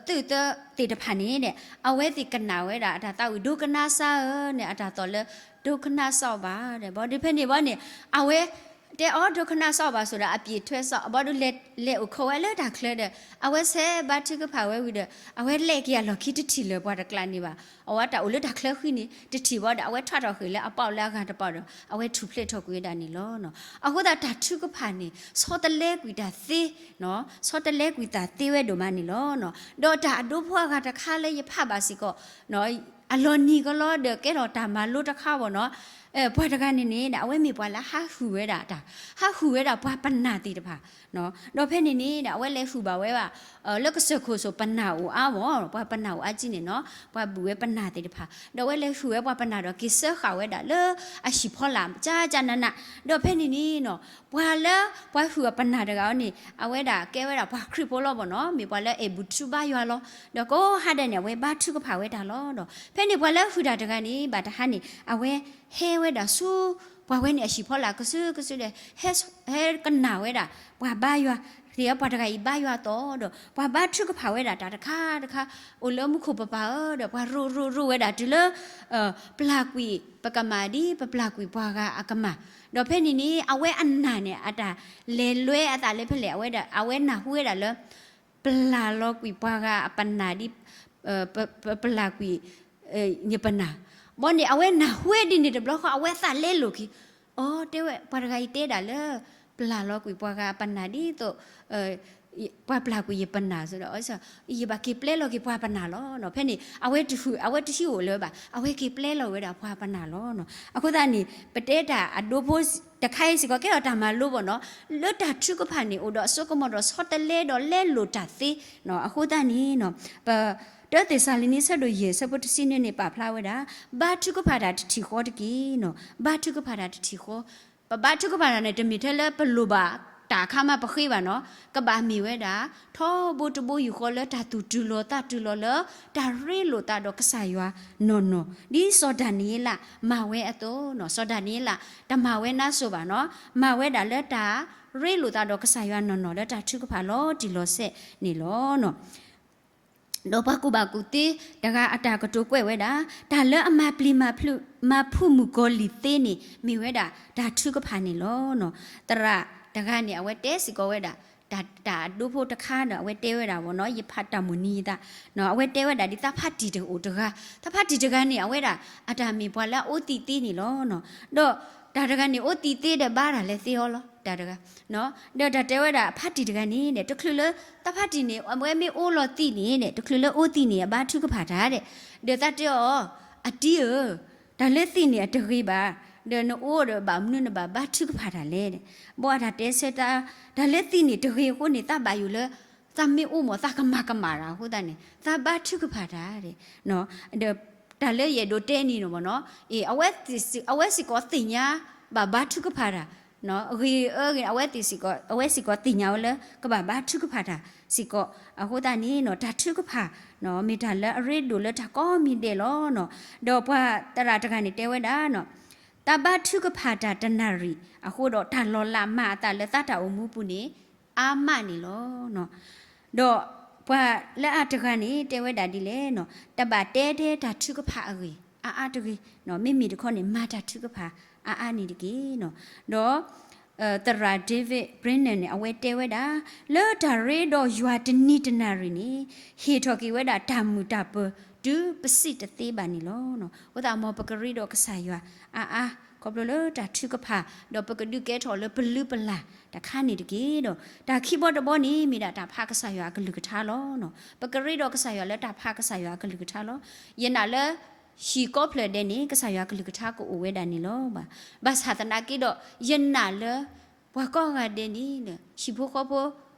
သုးသၢသ့ၣ်တဖၣ်န့ၣ်ဒီး အဝဲသ့ၣ်ကနၣ်ဝဲဒၣ် အတၢ်သးဝံၣ်ဒိကနၣ်စၢ်ဧၢန့ၣ် အတၢ်သီၣ်လၢ ဒိကနၣ်စၢ်အီၤဘၣ်ဒီး ဘၣ်ဒီးဖဲန့ၣ်ဘၣ်န့ၣ် အဝဲ တဲအီၤ ဒိကနၣ်စၢ်အီၤဘၣ် ဆိုတော့ အပြည့်ထွက်စၢ် ဘၣ်ဒီး လဲၤအိၣ်ခိးဝဲလၢတၢ်ချၢဒီး အဝဲဆဲးဘါထုကဖၣ်ဝဲဝံၤဒီး အဝဲလဲၤက့ၤအလီၢ်ခံတထံၣ်လၢၤပှၤတကျါန့ၣ်ဘၣ်. အဝဲတၢ်အိၣ်လၢတၢ်ချၢဃံန့ၣ် တထံၣ်ဘၣ်ဒီး အဝဲထွးထီၣ်ဃ့ၢ်လၢအပီးလၢအဂၤတပီးဒီး အဝဲထူၣ်ဖျဲးထီၣ်ကွံာ်ဝဲဒၣ်န့ၣ်လီၤ. အဃိသတးတၢ်ထုကဖၣ်န့ၣ် ဆီတလဲကွံာ်တၢ်သ့, ဆီတလဲကွံာ်တၢ်သ့ဝဲဒိၣ်မးန့ၣ်လီၤ. ဒီးတၢ်အဒိဖိအဂၤတခါလၢယဖးဘၣ်စ့ၢ်ကီး အလီၤနံၤကလီဒီးကဲထီၣ်တၢ်မၤလိတခါဘၣ်နီၤ, ပှၤတဂၤန့ၣ်န့ၣ် အဝဲမ့ၢ်ပှၤလၢဟးဟုၣ်ဝဲဒၣ်တၢ်, ဟးဟုၣ်ဝဲဒၣ်ပှၤပနၢ်သ့ၣ်တဖၣ်, ဒီးဖဲန့ၣ်န့ၣ် အဝဲလဲၤဟုၣ်ဘၣ်ဝဲဘၣ် လၢကစၢၢ်ခိၣ်စိၤပနၢ်အိၣ်အါမး, ပှၤပနၢ်အိၣ်အါကံန့ၣ်နီၤ, ပှၤဘုၣ်ဝဲပနၢ်သ့ၣ်တဖၣ်, ဒီးအဝဲလဲၤဟုၣ်ဝဲပှၤပနၢ်ဒီးက့ၤစၢဃာ်ဝဲဒၣ်လၢအဟံၣ်ဖီလာ် ကၠါကၠါနးနး, ဒီးဖဲန့ၣ်န့ၣ်နီၤ ပှၤလၢ ပှၤဟုၣ်အပနၢ်တဂၤအံၤန့ၣ် အဝဲဒၣ်ကဲဝဲဒၣ်ပှၤခရံာ်ဖိလီၤဘၣ်နီၤ, မ့ၢ်ပှၤလၢအဲၣ်ဘူၣ်ထူဘါယွၤလီၤ. ဒီးကိးဟါဒဲးန့ၣ် အဝဲဘါထုကဖၣ်ဝဲဒၣ်လီၤ. ဒီးဖဲန့ၣ်ပှၤလၢဟုၣ်တၢ်တဂၤန့ၣ် ဘၣ်တဟါန့ၣ် အဝဲဟဲဝဲဒၣ်ဆူ ပှၤဝဲန့ၣ်အဟံၣ်ဖီလာ်ကစုကစုဒီး ဟဲကနၣ်ဝဲဒၣ် ပှၤဘါယွၤ, သ့ၣ်ဧၢ ပှၤတဂၤအံၤဘါယွၤအသီဒီး ပှၤဘါထုကဖၣ်ဝဲဒၣ်တၢ်တခါတခါ အိၣ်လၢမူခိၣ်ပပၤဧၢ ဒီးပှၤရိၣ်ရိၣ်ရိၣ်ဝဲဒၣ်တုၤလၢ ပျၢ်ကွံာ် ပကမၣ်ဒ် ပပျၢ်ကွံာ်ပှၤဂၤအကမၣ်, ဒီးဖဲန့ၣ်န့ၣ် အဝဲအနၢ်န့ၣ် အတၢ်လဲၤလွဲအသးလၢဖဲလဲၣ် အဝဲဒၣ် အဝဲနၢ်ဟူဝဲဒၣ်လၢ ပျၢ်လီၤကွံာ်ပှၤဂၤအပနၢ်ဒ် ပပျၢ်ကွံာ် ယပနၢ်, ဘၣ်န့ၣ် အဝဲနၢ်ဟူဝဲဒ်န့ၣ်တဘျီဃီ အဝဲသးလဲလိာ်က့ၤ, အိ တဲဝဲ ပှၤတဂၤအံၤတဲဒၣ်လၢ ပျၢ်လီၤကွံာ်ပှၤဂၤအပနၢ်ဒ်သိး ပှၤပျၢ်ကွံာ်ယပနၢ် ဆိုတော့ ယဘၣ်က့ၤပျဲလီၤက့ၤပှၤပနၢ်လီၤ. ဖဲန့ၣ် အဝဲတဟုၣ် အဝဲတဟံးအိၣ်လၢၤဘၣ်, အဝဲက့ၤပျဲလီၤဝဲဒၣ်ပှၤပနၢ်လီၤ. အဃိသတးန့ၣ် ပတဲတၢ်အဒိဖိတခါအံၤစ့ၢ်ကီး ကဲထီၣ်တၢ်မၤလိဘၣ်နီၤ, လၢတၢ်ထုကဖၣ်န့ၣ် အိၣ်ဒီးအစိကမီၤဒီးဆီတလဲဒီးလဲလိာ်တၢ်သ့, အဃိသတးန့ၣ် ပ တၢသ့းစၤလနံ ဆၢဒိၣ်ယဲၢ် ဆၢဖိတဆံနွံန့ၣ် ပာ်ဖျါဝဲဒၣ် ဘါထုကဖၣ်တၢ်တထံၣ်ဃီတက့ၢ်နီၤ, ဘါထုကဖၣ်တၢ်တထံၣ်ဃီ, ပဘါထုကဖၣ်တၢ်န့ၣ် တမ့ၢ်ထဲလၢပလိၣ်ဘၣ် တၢ်အခါမးပဃ့ဘၣ်နီၤ, ကဘၣ်မ့ၢ်ဝဲဒၣ် ထီဘိတဘိယူၢ်ဃီလၢတၢ်သူၣ်တုၤလီၤသးတုၤလီၤလၢ တၢ်ရ့လိာ်သးဒီးကစၢ်ယွၤနီၢ်နီၢ်, ဒ်စီၤဒၤနံးယ့လးမၤဝဲအသိးနီၤ, စီၤဒၤနံးယ့လး တမၤဝဲနါစိၤဘၣ်နီၤ, မၤဝဲဒၣ်လၢတၢ်ရ့လိာ်သးဒီးကစၢ်ယွၤနီၢ်နီၢ်လၢတၢ်ထုကဖၣ်လီၤတံၢ်လီၤဆဲးန့ၣ်လီၤ. ဒီးပှၤကူၣ်ဘၣ်ကူၣ်သ့တဂၤအတၢ်ကတိၤကွဲးဝဲဒၣ်, တၢ်လၢအမၤပျံၤမၤဖုးမုၣ်ကီၤလံၢ်သ့န့ၣ် မ့ၢ်ဝဲဒၣ်တၢ်ထုကဖၣ်န့ၣ်လီၤ. သရၣ်တဂၤန့ၣ် အဝဲတဲစ့ၢ်ကီးဝဲဒၣ်, တၢ် တၢ်အဒိဖိတခါဒီး အဝဲတဲဝဲဒၣ်ဘၣ်နီၤ, ယဖးတၢ်မိၣ်နံၤယသး, အဝဲတဲဝဲဒၣ်ဒ်သးဖါတံၢ်တအိၣ်တဂၤ, သးဖါတံၢ်တဂၤန့ၣ် အဝဲဒၣ်အတၢ်မ့ၢ်ပှၤလၢအအိၣ်သံသ့န့ၣ်လီၤ. ဒီးတၢ်တဂၤန့ၣ် အိၣ်သံသ့ဒီးဘါတၢ်လဲၤသ့အီၤလီၤ, တၢ်တဂၤ ဒီးတၢ်တဲဝဲဒၣ်ဖါတံၢ်တဂၤန့ၣ်ဒီး တချုးလၢ သးဖါတံၢ်န့ၣ် အဝဲမ့ၢ်အိၣ်လီၤသံန့ၣ်ဒီး တချုးလၢအိၣ်သံန့ၣ် အဘါထုကဖၣ်တၢ်ဒီး, ဒီးသးတဲအီၤ, အတံၢ်ဧၢ, တၢ်လၢသံန့ၣ်အတဂ့ၤဘၣ်, ဒီးနအိၣ်ဒီးဘၣ်မနုၤနဘၣ်ဘါထုကဖၣ်တၢ်လဲၣ်ဒီး, ဘီအတၢ်တဲဆၢတၢ်, တၢ်လၢသံန့ၣ်တဂ့ၤအဃိန့ၣ် သးဘၣ်ယိၣ်လၢ သးမ့ၢ်အိၣ်မး သးကမၤကမၣ်တၢ်အဃိသတးန့ၣ် သးဘါထုကဖၣ်တၢ်ဒီး ဒီးတၢ်လၢယအဲၣ်ဒိးတဲန့ၣ်နီၤဘၣ်နီၤ, အ့ အဝဲစ့ၢ်ကီးသ့ၣ်ညါဘၣ်ဘါထုကဖၣ်တၢ်, အဂ့ၤအဂ့ၤ အဝဲသ့ၣ်စ့ၢ်ကီး အဝဲစ့ၢ်ကီးသ့ၣ်ညါဝဲလၢ ကဘၣ်ဘါထုကဖၣ်တၢ်စ့ၢ်ကီး, အဃိသတးန့ၣ်နီၤ တၢ်ထုကဖၣ် မ့ၢ်တၢ်လၢအရ့ဒိၣ်လၢတၢ်ကိးမံၤဒဲးလီၤ. ဒီးပှၤသရၣ်တဂၤန့ၣ်တဲဝဲဒၣ်, သးဘါထုကဖၣ်တၢ်တနၣ်ရံၣ်အဃိဒီး တၢ်လီၤလးမၤအသးလၢသးတၢ်အိၣ်မူပူၤန့ၣ် အါမးန့ၣ်လီၤ. ဒီးပှၤလၢအတဂၤန့ၣ် တဲဝဲဒၣ်ဒ်လဲၣ်, တဘၣ်တဲတဲတၢ်ထုကဖၣ်အဂ့ၢ် အါအါတဂ့ၤ, မ့မ့ၢ်တခီန့ၣ် မၤတၢ်ထုကဖၣ်အါအါန့ၣ်တက့ၢ်. ဒီးသရၣ် David Brainerd န့ၣ် အဝဲတဲဝဲဒၣ်, လၢတၢ်ရ့ဒီးယွၤတနံၤတနၣ်ရံၣ်န့ၣ် ဟ့ၣ်ထီၣ်က့ၤဝဲဒၣ်တၢ်မုာ်တၢ်ပၢၤ တုၤပစံးတသ့ဘၣ်န့ၣ်လီၤ. အဃိသတးမ်ပကရ့ဒီးကစၢ်ယွၤအါအါ ခီဖျိလၢတၢ်ထုကဖၣ် ဒီးပကဒုးကဲထီၣ်လၢပလုၢ်ပလၢ်တခါန့ၣ်တက့ၢ်. ဒီးတၢ်ခံဘီတဘီန့ၣ် မ့ၢ်ဒၣ်တၢ်ဖးကစၢ်ယွၤအကလုၢ်ကထါလီၤ. ပကရ့ဒီးကစၢ်ယွၤလၢတၢ်ဖးကစၢ်ယွၤအကလုၢ်ကထါလီၤ. ယနာ်လၢ ဟံၣ်ကိးဖျၢၣ်ဒဲးန့ၣ် ကစၢ်ယွၤအကလုၢ်ကထါကအိၣ်ဝဲဒၣ်န့ၣ်လီၤ. ဘၣ်ဆၣ်သနာ်က့ဒီး ယနာ်လၢ ပှၤကိးဂၤဒဲးန့ၣ် ဟံၣ်ဖိဃီဖိ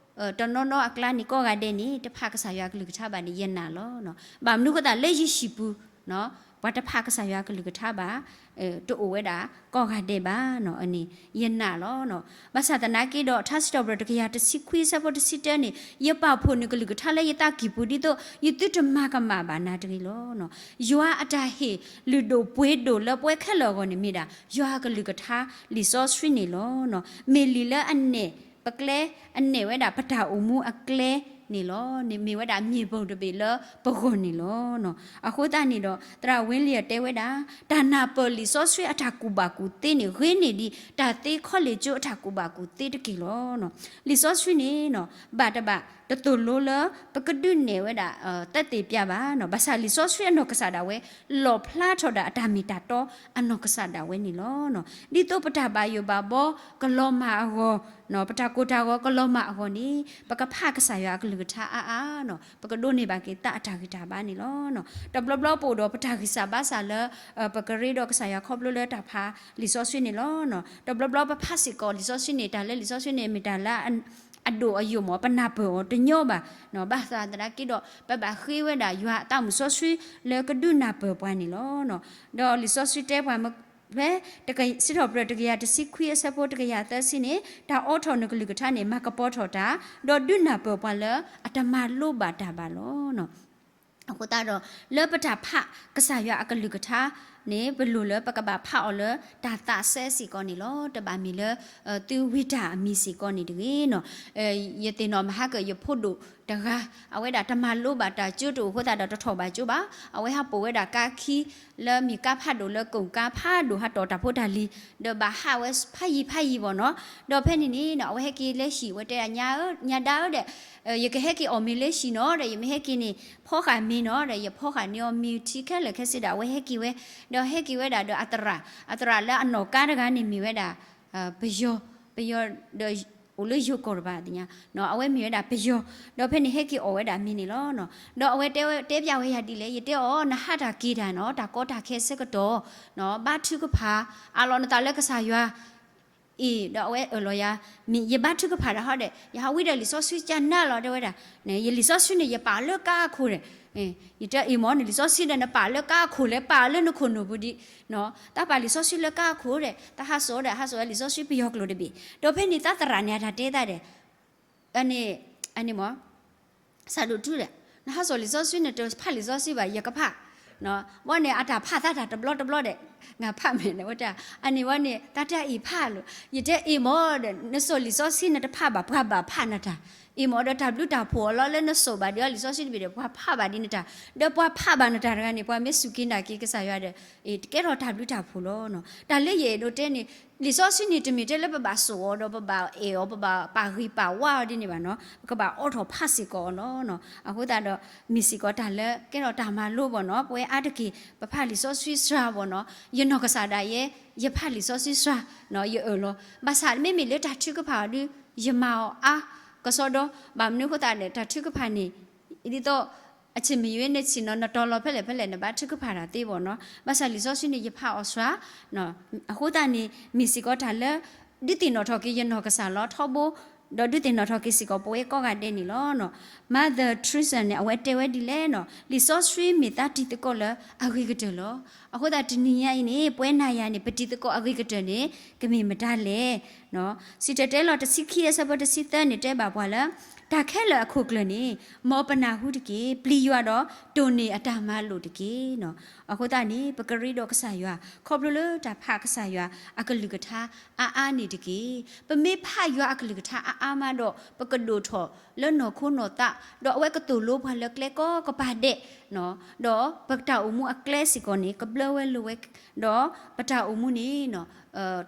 တနီၤနီၤအကျါန့ၣ် ကိးဂၤဒဲးန့ၣ် တဖးကစၢ်ယွၤအကလုၢ်ကထါဘၣ်န့ၣ် ယနာ်လီၤ. ဘၣ်မနုၤအဃိသတး လၢယဟံၣ်ပူၤ ပှၤတဖးကစၢ်ယွၤအကလုၢ်ကထါဘၣ် တအိၣ်ဝဲဒၣ်ကိးဂၤဒဲးဘၣ်န့ၣ် ယနာ်လီၤ. ဘၣ်ဆၣ်သနာ်က့ဒီး ထါစံးထီၣ်ပတြၢၤတကယၤတဆံခွံအဆၢဖိတဆံတၢန့ၣ် ယပာ်ဖှိၣ်နကလုၢ်ကထါလၢယသးကံၢ်ပူၤ ဒ်သိးယသုတမၤကမၣ်ဘၣ်နၤတဂ့ၤလီၤ. ယွၤအတၢ်ဟ့ၣ်လုၢ်ဒိၣ်ပှ့ၤဒိၣ်လၢပှဲၤခဲလၢာ်အဂီၢ်န့ၣ် မ့ၢ်ဒၣ် ယွၤအကလုၢ်ကထါ လံာ်စီဆှံန့ၣ်လီၤ. မ့ၢ်လံာ်လၢအနဲၣ်ပကျဲ အနဲၣ်ဝဲဒၣ်ပတၢ်အိၣ်မူအကျဲန့ၣ်လီၤ. မ့ၢ်ဝဲဒၣ်မ့ၢ်ဘုံတဘ့ၣ်လၢပဂီၢ်န့ၣ်လီၤ. အဃိသတးန့ၣ်ဒီး သရၣ်ဝ့လံယၤတဲဝဲဒၣ် တၢ်နၢ်ပၢၢ်လံာ်စီဆှံအတၢ်ကူၣ်ဘၣ်ကူၣ်သ့န့ၣ် ဂ့ၤန့ၢ်ဒံးတၢ်သ့ခီလ့ၣ်ကၠိအတၢ်ကူၣ်ဘၣ်ကူၣ်သ့တက့ၢ်လီၤ. လံာ်စီဆှံန့ၣ် ဘၣ်တဘၣ်တသိၣ်လိလၢ ပကဒုးနဲၣ်ဝဲဒၣ် သက်သေပြဘၣ်. ဘၣ်ဆၣ်လံာ်စီဆှံအနီၢ်ကစၢ်ဒၣ်ဝဲ လီၣ်ဖျါထီၣ်ဒၣ်အတၢ်မ့ၢ်တၢ်တီအနီၢ်ကစၢ်ဒၣ်ဝဲန့ၣ်လီၤ. ဒ်သိးပတၢ်ဘၣ်ယိၣ်ဘၣ်ဘီကလီၤမၢ်အဂီၢ်, ပတၢ်ကိၢ်တၢ်ဂီၤကလီၤမၢ်အဂီၢ်န့ၣ် ပကဖးကစၢ်ယွၤအကလုၢ်ကထါအါအါ, ပကဒိးန့ၢ်ဘၣ်က့ၤသးအတၢ်ဂံၢ်တၢ်ဘါန့ၣ်လီၤ. တဘျီဘျီပအိၣ်ဒီးပတၢ်ဂံၢ်စၢ်ဘါစၢ်လၢ ပကရ့ဒီးကစၢ်ယွၤခီဖျိလၢတၢ်ဖးလံာ်စီဆှံန့ၣ်လီၤ. တဘျီဘျီပဖးစ့ၢ်ကီးလံာ်စီဆှံန့ၣ် တၢ်လၢလံာ်စီဆှံန့ၣ် မ့ၢ်တၢ်လၢအဒိၣ်အယိာ်မး ပနၢ်ပၢၢ်အီၤတညီဘၣ်. ဘၣ်ဆၣ်သနာ်က့ဒီး ပဘၣ်ဃ့ဝဲဒၣ်ယွၤအသးမုၢ်စီဆှံလၢကဒုးနၢ်ပၢၢ်ပှၤန့ၣ်လီၤ. ဒီးလံာ်စီဆှံတဲပှၤ ဖဲ စံးထီၣ်ပတြၢၤတကယၤတဆံခွံအဆၢဖိတကယၤသၢဆံန့ၣ် တၢ်အိးထီၣ်နကလုၢ်ကထါန့ၣ် မၤကပီၤထီၣ်တၢ် ဒီးဒုးနၢ်ပၢၢ်ပှၤလၢအတမၤလိဘၣ်တၢ်ဘၣ်လီၤ. အဃိသတးဒီး လၢပတၢ်ဖးကစၢ်ယွၤအကလုၢ်ကထါန့ၣ် ပလိၣ်လၢပကဘၣ်ဖးအီၤလၢတၢ်သးစဲစ့ၢ်ကီးန့ၣ်လီၤ. တဘၣ်မ့ၢ်လၢ သုဝံတၢ်အမံၤစ့ၢ်ကီးန့ၣ်တဂ့ၤ. ယသ့ၣ်နီၣ်မဟါကၢၣ်ယဖိဒိၣ်တဂၤ အဝဲဒၣ်တမၤလိဘၣ်တၢ်ကၠိတအိၣ်အဃိသတးဒီးတထီၣ်ဘၣ်ကၠိဘၣ်. အဝဲဟးပိာ်ဝဲဒၣ်ကါခံလၢမ့ၢ်ကါဖးဒိၣ်လၢကိၣ်ကါဖးဒိၣ် ဟးတီၢ်တၢ်ဖိတၢ်လံၤ ဒီးဘၣ်ဟးဝဲဖးယံၤဖးယံၤဘၣ်နီၤ. ဒီးဖဲန့ၣ်န့ၣ် အဝဲဟဲက့ၤလၢဟံၣ် အဝဲတဲဒၣ် ညါဒါဧၢဒီး ယကဟဲက့ၤအီၣ်မ့ၤလၢဟံၣ်နီၤဒီး ယမ့ၢ်ဟဲက့ၤန့ၣ် ဖီဃာ်မ့ၤနီၤဒီး ယဖီဃာ်န့ၢ်အီၤမ့ၤထံခဲလၢာ်ခဲဆ့ဒီး အဝဲဟဲက့ၤဝဲ, ဒီးဟဲက့ၤဝဲဒၣ်ဒီးအသရၣ်, အသရၣ်လၢအနီၢ်ကါတဂၤန့ၣ်မ့ၢ်ဝဲဒၣ် ပယီၤ, ပယီၤဒီး အိၣ်လၢယိၤကီၢ်တဘၣ်သ့ၣ်ညါ, အဝဲမ့ၢ်ဝဲဒၣ်ပယီၤ, ဒီးဖဲန့ၣ်ဟဲက့ၤအီၣ်ဝဲဒၣ်မ့ၤန့ၣ်လီၤ. ဒီးအဝဲတဲပျးဝဲယၤဒ်လဲၣ်, ယတဲအီၤ နဟးတၢ်က့ၤတၢ်နီၤ တၢ်ကီတၢ်ခဲဆၢကတီၢ် ဘါထုကဖၣ် အးလီၤနသးလၢကစၢ်ယွၤ အ့ၣ် ဒီးအဝဲအၢၣ်လီၤယၤ, မ့ၢ်ယဘါထုကဖၣ်တၢ်ဟီဒီး ယဟးဝံဒီးလံာ်စီဆှံကနၢလီၤ တဲဝဲဒၣ်, ယလံာ်စီဆှံန့ၣ် ယပာ်လၢကါအခိၣ်ဒီး, ယတဲအ့ၣ်မ့ၢ်န့ၣ် လံာ်စီဆှံဒီးနပာ်လၢကါအခိၣ်လဲၣ်, ပာ်လၢနခိၣ်နူာ်ပူၤဒံး, တၢ်ပာ်လံာ်စီဆှံလၢကါအခိၣ်ဒီး တၢ်ဟးစိာ်ဒီး ဟးစိာ်လံာ်စီဆှံပယီၤကျိာ်တဘ့ၣ်, ဒီးဖဲန့ၣ်သးသရၣ်န့ၣ် အတၢ်တဲသးဒီး အန့ၣ်, အန့ၣ်မ့ၢ် စးဒိၣ်တုဒီး နဟးစိာ်လံာ်စီဆှံန့ၣ် တဖးလံာ်စီဆှံဘၣ် ယကဖး, ဘီန့ၣ် အတၢ်ဖးသးတၢ်တဘျီတဘျီဒီး ငါဖးမဲာ်န့ၣ်ဝဲတၢ်, အန့ၣ်ဝဲန့ၣ် တၢ်တဲအ့ၣ်ဖးလီၤ, ယတဲအ့ၣ်မ့ၢ်ဒီး နစိာ်လံာ်စီဆှံနတဖးဘၣ် ပှၤဘၣ်ဖးနတၢ်, အ့ၣ်မ့ၢ်ဒီးတၢ်ဘျုးတၢ်ဖှိၣ်အီၤလီၤ လၢနစိာ်ဘၣ်ဒံးအီၤလံာ်စီဆှံတဘ့ၣ်ဒီး ပှၤဖးဘၣ်ဒံးနတၢ်, ဒီးပှၤဖးဘၣ်နတၢ်တဂၤန့ၣ် ပှၤမ့ၢ်စူၢ်က့ၤနာ်က့ၤကစၢ်ယွၤဒီး တကဲထီၣ်တၢ်ဘျုးတၢ်ဖှိၣ်လီၤ. တၢ်လၢယအဲၣ်ဒိးတဲန့ၣ် လံာ်စီဆှံန့ၣ် တမ့ၢ်ထဲလၢပဘၣ်စိာ်အီၤဒီး ပဘၣ်အဲၣ်အီၤ ပဘၣ်ပာ်ဂံၢ်ပာ်ဝါအီၤဒ်န့ၣ်ဘၣ်နီၤ, ပကဘၣ်အိးထီၣ်ဖးစ့ၢ်ကီးအီၤလီၤ. အဃိသတးဒီး မ့ၢ်စ့ၢ်ကီးတၢ်လၢကဲထီၣ်တၢ်မၤလိဘၣ်နီၤ, ပဝဲအါတက့ၢ် ပဖးလံာ်စီဆှံစှၤဘၣ်နီၤ, ယနီၢ်ကစၢ်ဒၣ်ယဲ ယဖးလံာ်စီဆှံစှၤ, ယအၢၣ်လီၤ, ဘၣ်ဆၣ်မ့မ့ၢ်လၢတၢ်ထုကဖၣ်အီၤဒု ယမၤအီၤအါကစီဒီ, ဘၣ်မနုၤအဃိသတးဒီး တၢ်ထုကဖၣ်န့ၣ် ဒ်သိး အဆ့ၣ်မုၢ်ယွ့နဆ့ၣ်နီၤ နတီၤလီၤဖဲလဲၣ်ဖဲလဲၣ် နဘၣ်ထုကဖၣ်တၢ်သ့ဘၣ်နီၤ, ဘၣ်ဆၣ်လံာ်စီဆှံန့ၣ် ယဖးအီၤစှၤ, အဃိသတးန့ၣ် မ့ၢ်စ့ၢ်ကီးတၢ်လၢ ဒုးသ့ၣ်နီၣ်ထီၣ်က့ၤယနီၢ်ကစၢ်လီၤထီဘိ, ဒီးဒုးသ့ၣ်နီၣ်ထီၣ်က့ၤစ့ၢ်ကီး ပဝဲကိးဂၤဒဲးန့ၣ်လီၤ. Mother Teresa န့ၣ် အဝဲတဲဝဲဒ်လဲၣ်နီၤ, လံာ်စီဆှံမ့ၢ်သးတံၤသကိးလၢအဂ့ၤကတၢၢ်လီၤ. အဃိသတးတနံၤညါအံၤန့ၣ် ပဝဲနၤယၤန့ၣ် ပတံၤသကိးအဂ့ၤကတၢၢ်န့ၣ် ကမ့ၢ်မတၤလဲၣ်. စံၣ်တဲၤတဲလီၤတဆံခံအဆၢဖိတဆံသၢန့ၣ် တဲဘၣ်ပှၤလၢ တၢ်ခဲလၢာ်အခိၣ်ကျၢၢ်န့ၣ် မ်ပနၢ်ဟူတက့ၢ်. ပျံၤယွၤဒီးတိၢ်န့ၢ်အတၢ်မၤလိာ်တက့ၢ်. အဃိသတးန့ၣ် ပကရ့ဒီးကစၢ်ယွၤ ခီဖျိလၢတၢ်ဖးကစၢ်ယွၤအကလုၢ်ကထါအါအါန့ၣ်တက့ၢ်. ပမ့ၢ်ဖးယွၤအကလုၢ်ကထါအါအါမးဒီး ပကဒိၣ်ထီၣ်လၢနီၢ်ခိနီၢ်သး, ဒီးအဝဲကသိၣ်လိပှၤလၢကျဲကိးကပၤဒဲး, ဒီးပတၢ်အိၣ်မူအကျဲစ့ၢ်ကီးန့ၣ် ကဘျၢဝဲလိၤဝဲ, ဒီးပတၢ်အိၣ်မူန့ၣ်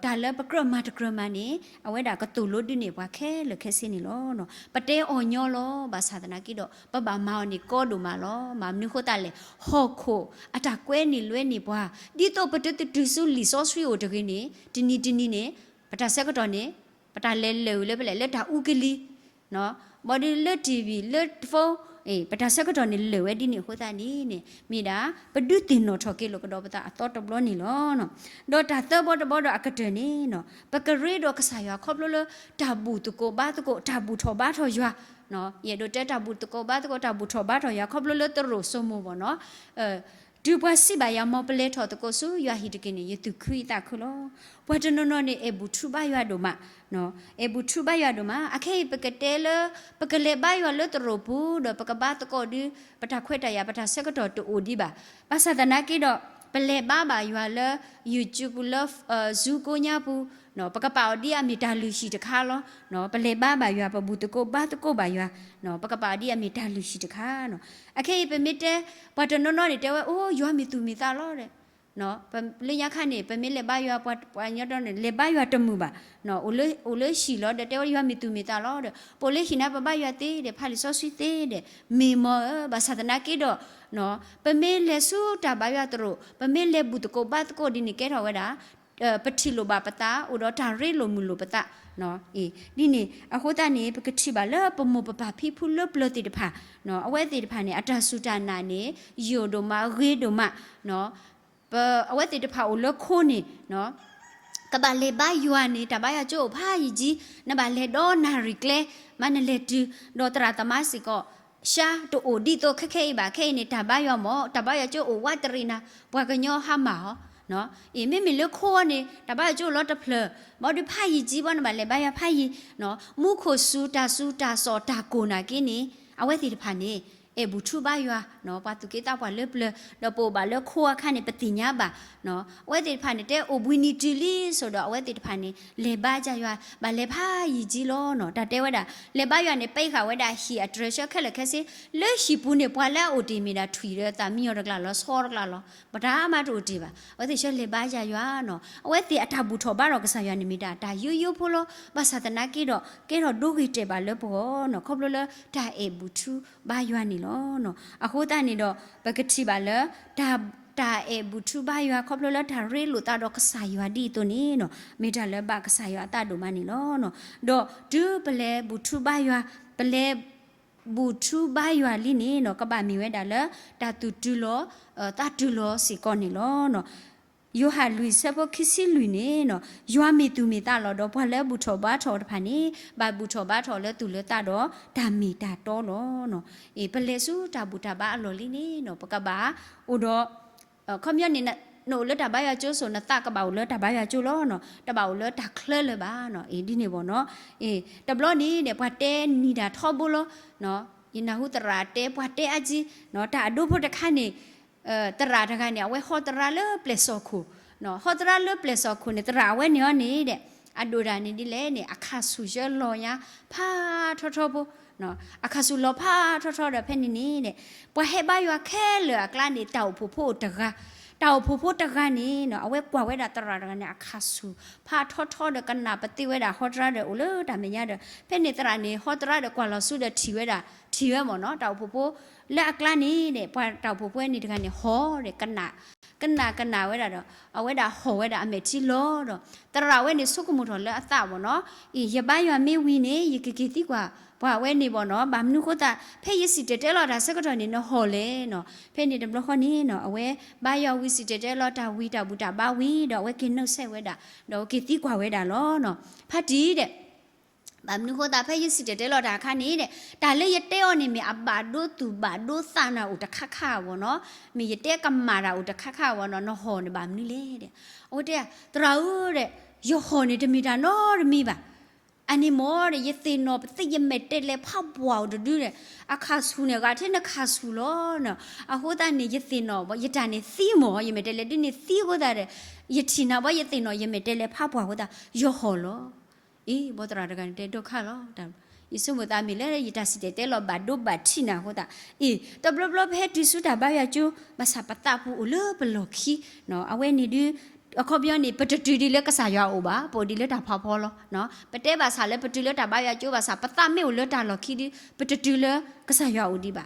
တၢ်လၢပကြၢးမၤတကြၢးမၤန့ၣ် အဝဲဒၣ်ကသိၣ်လိဒုးန့ၢ်ပှၤခဲလၢာ်ခဲဆ့န့ၣ်လီၤ. ပတဲအီၤညီလီၤ, ဘၣ်ဆၣ်သနာ်က့ဒီး ပဘၣ်မၤအီၤန့ၣ်ကီဒိၣ်မးလီၤ. မ့ၢ်မနုၤအဃိသတးလဲၣ်, ဟီၣ်ခိၣ်အတၢ်ကွဲန့ၢ်လွဲန့ၢ်ပှၤ, ဒ်သိးပတတုၤဆူလံာ်စီဆှံအိၣ်တဂ့ၤန့ၣ် တနံၤတနံၤန့ၣ် ပတၢ်ဆၢကတီၢ်န့ၣ် ပတၢ်လဲၤလၢာ်ဝဲလၢဖဲလဲၣ် လၢတၢ်အူကလံၤ ဘၣ်ဒီးလၢ TV လၢ phone, ပတၢ်ဆၢကတီၢ်န့ၣ်လၢာ်ဝဲဒ်န့ၣ်အဃိသတးန့ၣ်န့ၣ် မ့ၢ်ဒၣ် ပဒုးသ့ၣ်နီၣ်ထီၣ်က့ၤလိာ်ကဒီးပသးအသီတဘျီန့ၣ်လီၤ. ဒီးတၢ်သၢဘီတဘီဒီးအကတၢၢ်န့ၣ် ပကရ့ဒီးကစၢ်ယွၤခီဖျိလၢ တၢ်ဘူၣ်သကိးဘါသကိး တၢ်ဘူၣ်ထီၣ်ဘါထီၣ်ယွၤ, ယအဲၣ်ဒိးတဲတၢ်ဘူၣ်သကိးဘါသကိး တၢ်ဘူၣ်ထီၣ်ဘါထီၣ်ယွၤ ခီဖျိလၢတရူးစိမိၢ်ဘၣ်နီၤ တုၤပှၤစံးဘၣ်ယၤ မ်ပလဲၤထီၣ်သကိးဆူယွၤဟံၣ်တက့ၢ်န့ၣ် ယသူၣ်ခုယသးခုလီၤ. ပှၤတနီၤနီၤန့ၣ် အဲၣ်ဘူၣ်ထူဘါယွၤဒိၣ်မး, အဲၣ်ဘူၣ်ထူဘါယွၤဒိၣ်မး. အခဲအံၤပကတဲလၢ ပကလဲၤဘါယွၤလၢတရူးပူၤ ဒီးပကဘါသကိးဒုး ပတၢ်ခွဲးတၢ်ယာ် ပတၢ်ဆၢကတီၢ်တအိၣ်ဒံးဘၣ်. ဘၣ်ဆၣ်သနာ်က့ဒီး ပလဲၤဘါဘၣ်ယွၤလၢ YouTube လၢ Zoom ကိးညါပူၤ ပကပာ်အီၤဒ်အမ့ၢ်တၢ်လုၢ်ဟံၣ်တခါလီၤ. ပလဲၤဘါဘၣ်ယွၤ ပဘူၣ်သကိးဘါသကိးဘၣ်ယွၤ ပကပာ်အီၤဒ်အမ့ၢ်တၢ်လုၢ်ဟံၣ်တခါ. အခဲအံၤပမ့ၢ်တဲ ပှၤတနီၤနီၤန့ၣ်တဲဝဲ အိ ယွၤမ့ၢ်သူၣ်မ့ၢ်သးလီၤဒီး လၢညါခါန့ၣ် ပမ့ၢ်လဲၤဘါယွၤ ပှၤညီဒီးန့ၣ် လဲၤဘါယွၤတမုာ်ဘၣ်. အိၣ်လၢဟံၣ်လီၤဒီး တဲဝဲယွၤမ့ၢ်သူၣ်မ့ၢ်သးလီၤဒီး ပအိၣ်လၢဟံၣ်န့ၣ် ပဘါယွၤသ့ဒီး ဖးလံာ်စီဆှံသ့ဒီး မ့ၢ်မၢဧၢ. ဘၣ်ဆၣ်သနာ်က့ဒီး ပမ့ၢ်လဲၤဆူတၢ်ဘါယွၤတရူး ပမ့ၢ်လဲၤဘူၣ်သကိးဘါသကိးဒ်န့ၣ် ကဲထီၣ်ဝဲဒၣ် ပထံၣ်လိာ်ဘၣ်ပသး အိၣ်ဒီးတၢ်ရ့လိာ်မုာ်လိာ်ပသး ဒ်န့ၣ်အဃိသတးန့ၣ် ပကထံၣ်ဘၣ်လၢပမိၢ်ပပၢ်ဖံဖုလၢပျၢၤသ့ၣ်တဖၣ် အဝဲသ့ၣ်တဖၣ်န့ၣ် အတၢ်စူၢ်တၢ်နာ်န့ၣ် ယိာ်ဒိၣ်မး ဂ့ၤဒိၣ်မး အဝဲသ့ၣ်တဖၣ်အိၣ်လၢခိန့ၣ် ကဘၣ်လဲၤဘါယွၤန့ၣ် တၢ်ဘါယွၤကၠိအိၣ်ဖးယံာ်ကံ, နဘၣ်လဲၤဒီးနၣ်ရံၣ်ကျဲ မ့ၢ်နလဲၤတုၤ ဒီးသရၣ်သမါစ့ၢ်ကီး ရှါတအိၣ်ဒ်သိးခဲခဲအံၤဘၣ်. ခဲအံၤန့ၣ် တၢ်ဘါယွၤမ့ၢ် တၢ်ဘါယွၤကၠိအိၣ်ဝးတရံးနၤ ပှၤကညီဟါမၢ်အီၤ. အ့ မ့မ့ၢ်လၢခိအီၤန့ၣ် တၢ်ဘါယွၤကၠိလီၤတဖျၢၣ် ဘၣ်ဒီးဖးယံာ်ကံ ဘၣ်နဘၣ်လဲၤဘါယွၤဖးယံာ် မူခိၣ်စူၤ တၢ်စူၤတၢ်စီၣ်တၢ်ကိၢ်နာ်က့န့ၣ် အဝဲသ့ၣ်တဖၣ်န့ၣ် အဲၣ်ဘူၣ်ထူဘါယွၤ ပှၤသူၣ်က့သးပှၢ်လၢပျၢၤ ဒီးပအိၣ်ဘၣ်လၢခိအခါန့ၣ် ပသ့ၣ်ညါဘၣ် အဝဲသ့ၣ်တဖၣ်န့ၣ် တဲအိၣ်ဘှံးနံၤတုၤလံစိၤဒီး အဝဲသ့ၣ်တဖၣ်န့ၣ် လဲၤဘါယွၤ ဘၣ်လဲၤဖးယံာ်ကံလီၤ. တၢ်တဲဝဲဒၣ် လဲၤဘါယွၤန့ၣ် ပာ်ဃာ်ဝဲဒၣ်ဟံၣ်အတြဲၤဆၢခဲလၢာ်ခဲဆ့ လၢဟံၣ်ပူၤန့ၣ် ပှၤလၢအအိၣ်တ့ၢ်မ့ၢ်ဒၣ်ထွံၣ်ဒီးသးမံယီၤတကျါလီၤ ဆီတကျါလီၤ ပတၢ်မၤတအိၣ်တ့ၢ်ဘၣ်. အဝဲသ့ၣ်ဆၢလဲၤဘါယွၤ အဝဲသ့ၣ်အတၢ်ဘူၣ်ထီၣ်ဘါထီၣ်ကစၢ်ယွၤန့ၣ် မ့ၢ်ဒၣ်တၢ်ယိယိဖိလီၤ. ဘၣ်ဆၣ်သနာ်က့ဒီး ကဲထီၣ်ဒိဂ့ၤတဲာ်ဘၣ်လၢပဂီၢ် ခီဖျိလၢတၢ်အဲၣ်ဘူၣ်ထူဘါယွၤန့ၣ်လီၤ. အဃိသတးန့ၣ်ဒီး ပကထံၣ်ဘၣ်လၢ တၢ်အဲၣ်ဘူၣ်ထူဘါယွၤ ခီဖျိလၢတၢ်ရ့လိာ်သးဒီးကစၢ်ယွၤဒ်အသိးန့ၣ် မ့ၢ်တၢ်လၢဘၣ်ကစၢ်ယွၤအသးဒိၣ်မးန့ၣ်လီၤ. ဒီးတုၤပလဲၤဘူၣ်ထူဘါယွၤ ပလဲၤဘူၣ်ထူဘါယွၤလံန့ၣ် ကဘၣ်မ့ၢ်ဝဲဒၣ်လၢ တၢ်သူၣ်တုၤလီၤ သးတုၤလီၤစ့ၢ်ကီးန့ၣ်လီၤ. ယိၤဟၣ်လွံၢ်ဆၢဖိခံဆံလွံၢ်န့ၣ်နီၤ, ယွၤမ့ၢ်သူၣ်မ့ၢ်သးလီၤဒီး ပှၤလၢဘူၣ်ထီၣ်ဘါထီၣ်တဖၣ်န့ၣ် ဘၣ်ဘူၣ်ထီၣ်ဘါထီၣ်လၢသူၣ်လၢသးဒီးတၢ်မ့ၢ်တၢ်တီလီၤနီၤ. အ့ ပလဲၤဆူတၢ်ဘူၣ်တၢ်ဘါအလီၢ်လံန့ၣ်နီၤ, ပကဘၣ်အိၣ်ဒီး ခီပညီန့ၣ် နအိၣ်လၢတၢ်ဘါယွၤကၠိစိၤ နသးကဘၣ်အိၣ်လၢတၢ်ဘါယွၤကၠိလီၤနီၤ, တဘၣ်အိၣ်လၢတၢ်ချၢလၢၤဘၣ်နီၤ. အ့ ဒ်န့ၣ်ဘၣ်နီၤ. အ့ တဘျီန့ၣ်ဒီး ပှၤတဲနံၤတၢ်ထီဘိလီၤ. ယနၢ်ဟူသရၣ်တဲ ပှၤတဲအါကံ, တၢ်အဒိဖိတခါန့ၣ် သရၣ်တဂၤန့ၣ် အဝဲဟီသရၣ်လၢပျဲၢ်စီၣ်ခိၣ်, ဟီသရၣ်လၢပျဲၢ်စီၣ်ခိၣ်န့ၣ် သရၣ်အဝဲန့ၣ်အီၤန့ၣ်ဒီး အဒိၣ်တၢ်န့ၣ်ဒ်လဲၣ်န့ၣ် အခၣ်ဆူၣ်ဆၢလီၤညါ ဖးထီထီဖိ, အခၣ်ဆူၣ်လီၤဖးထီထီဒီး ဖဲန့ၣ်န့ၣ်ဒီး ပှၤဟဲဘါယွၤခဲလၢာ်အကျါန့ၣ် တၢ်အိၣ်ဖှိၣ်ဖိအိၣ်တဂၤ, တၢ်အိၣ်ဖှိၣ်ဖိတဂၤန့ၣ်နီၤ အဝဲကွၢ်ဝဲဒၣ်သရၣ်တဂၤန့ၣ် အခၣ်ဆူၣ်ဖးထီထီဒီး ကနၣ်ပသ့ဝဲဒၣ်ဟီသရၣ်ဒီးအိၣ်လၢတၢ်မဲာ်ညါဒီး ဖဲန့ၣ်သရၣ်န့ၣ် ဟီသရၣ်ဒီးကွၢ်လီၤဆူဒီးထံၣ်ဝဲဒၣ်, ထံၣ်ဝဲမ့ၢ်နီၤ တၢ်အိၣ်ဖှိၣ်ဖိလၢအကျါန့ၣ်ဒီး ပှၤတၢ်အိၣ်ဖှိၣ်ဖိန့ၣ်တဂၤန့ၣ် ဟီဒီး ကနၣ် ကနၣ်ကနၣ်ဝဲဒၣ်ဒီး အဝဲဒၣ်ဟီၣ်ဝဲဒၣ်အမဲာ်ထံလီၤဒီး သရၣ်ဝဲန့ၣ်ဆိကမိၣ်ထီၣ်လၢအသးမ့ၢ်နီၤ, အ့ ယဘါယွၤမ့ၢ်ဝံၤန့ၣ် ယကက့ၤသံကွၢ်ပှၤဝဲန့ၣ်ဘၣ်နီၤ. ဘၣ်မနုၤဃိသတး ဖဲယစံၣ်တဲၤတဲလီၤတၢ်ဆၢကတီၢ်န့ၣ် နဟီၣ်လဲၣ်နီၤ. ဖဲန့ၣ်တဘျီဃီန့ၣ်နီၤ အဝဲဘါယွၤဝံၤ စံၣ်တဲၤတဲလီၤတၢ်ဝံၤ တၢ်ဘူၣ်တၢ်ဘါဝံၤဒီး အဝဲက့ၤနုာ်ဆဲးဝဲဒၣ် ဒီးအဝဲက့ၤသံကွၢ်ဝဲဒၣ်လီၤနီၤ. ဖါတံၢ်ဒီး ဘၣ်မနုၤဃိသတး ဖဲယစံၣ်တဲၤတဲလီၤတၢ်အခါန့ၣ်ဒီး တၢ်လၢယတဲအီၤန့ၣ် မ့ၢ်အဘၣ်ဒိသူၣ်ဘၣ်ဒိသးနၤအိၣ်တခါခါအဂီၢ်နီၤ, မ့ၢ်ယတဲကမၣ်တၢ်အိၣ်တခါခါအဂီၢ်နီၤ, နဟီၣ်န့ၣ်ဘၣ်မနုၤလဲၣ်ဒီး အဝဲတဲ သရၣ်ဧၢဒီး ယဟီၣ်န့ၣ်တမ့ၢ်တၢ်နီတမံၤဘၣ်. အန့ၣ်မ့ၢ်ဒီး ယသ့ၣ်နီၣ်ပသံး ယမဲာ်တဲးလဲးဖးပှၢ်အိၣ်တဒုဒီး အခၣ်ဆူၣ်န့ၣ် ဂာ်ထဲနခၣ်ဆူၣ်လီၤနီၤ. အဃိသတးန့ၣ် ယသ့ၣ်နီၣ်ဘၣ် ယတၢ်န့ၣ်သံမ့ၢ် ယမဲာ်တဲးလဲးဒ်န့ၣ်သံအဃိသတးဒီး ယထံၣ်နၤဘၣ် ယသ့ၣ်နီၣ်ယမဲာ်တဲးလဲးဖးပှၢ်အဃိသတး ယဟီၣ်လီၤ. အ့ ဘီသရၣ်တဂၤန့ၣ်တဲ ဒိၣ်ခါလီၤ, ယဆိကမိၣ်သးမ့ၢ်လၢယတၢ်စံၣ်တဲၤတဲလီၤဘၣ်ဒိဘၣ်ထံးနၤအဃိသတး အ့ တဘျီဘျီပဟဲတုၤဆူတၢ်ဘါယွၤကၠိ ဘၣ်ဆၣ်ပသးပူၤအိၣ်လၢပလီၢ်ခံနီၤ. အဝဲန့ၣ်ဒုး အခီပညီန့ၣ် ပတတုၤဒ်လၢကစၢ်ယွၤအိၣ်ဘၣ်, ပအိၣ်ဒ်လၢတၢ်ဖးဖီလီၤ. ပတဲဘၣ်ဆၣ်လၢပတုၤလၢတၢ်ဘါယွၤကၠိဘၣ်ဆၣ် ပသးမ့ၢ်အိၣ်လၢတၢ်လီၢ်ခံဒုး ပတတုၤလၢကစၢ်ယွၤအိၣ်ဒံးဘၣ်.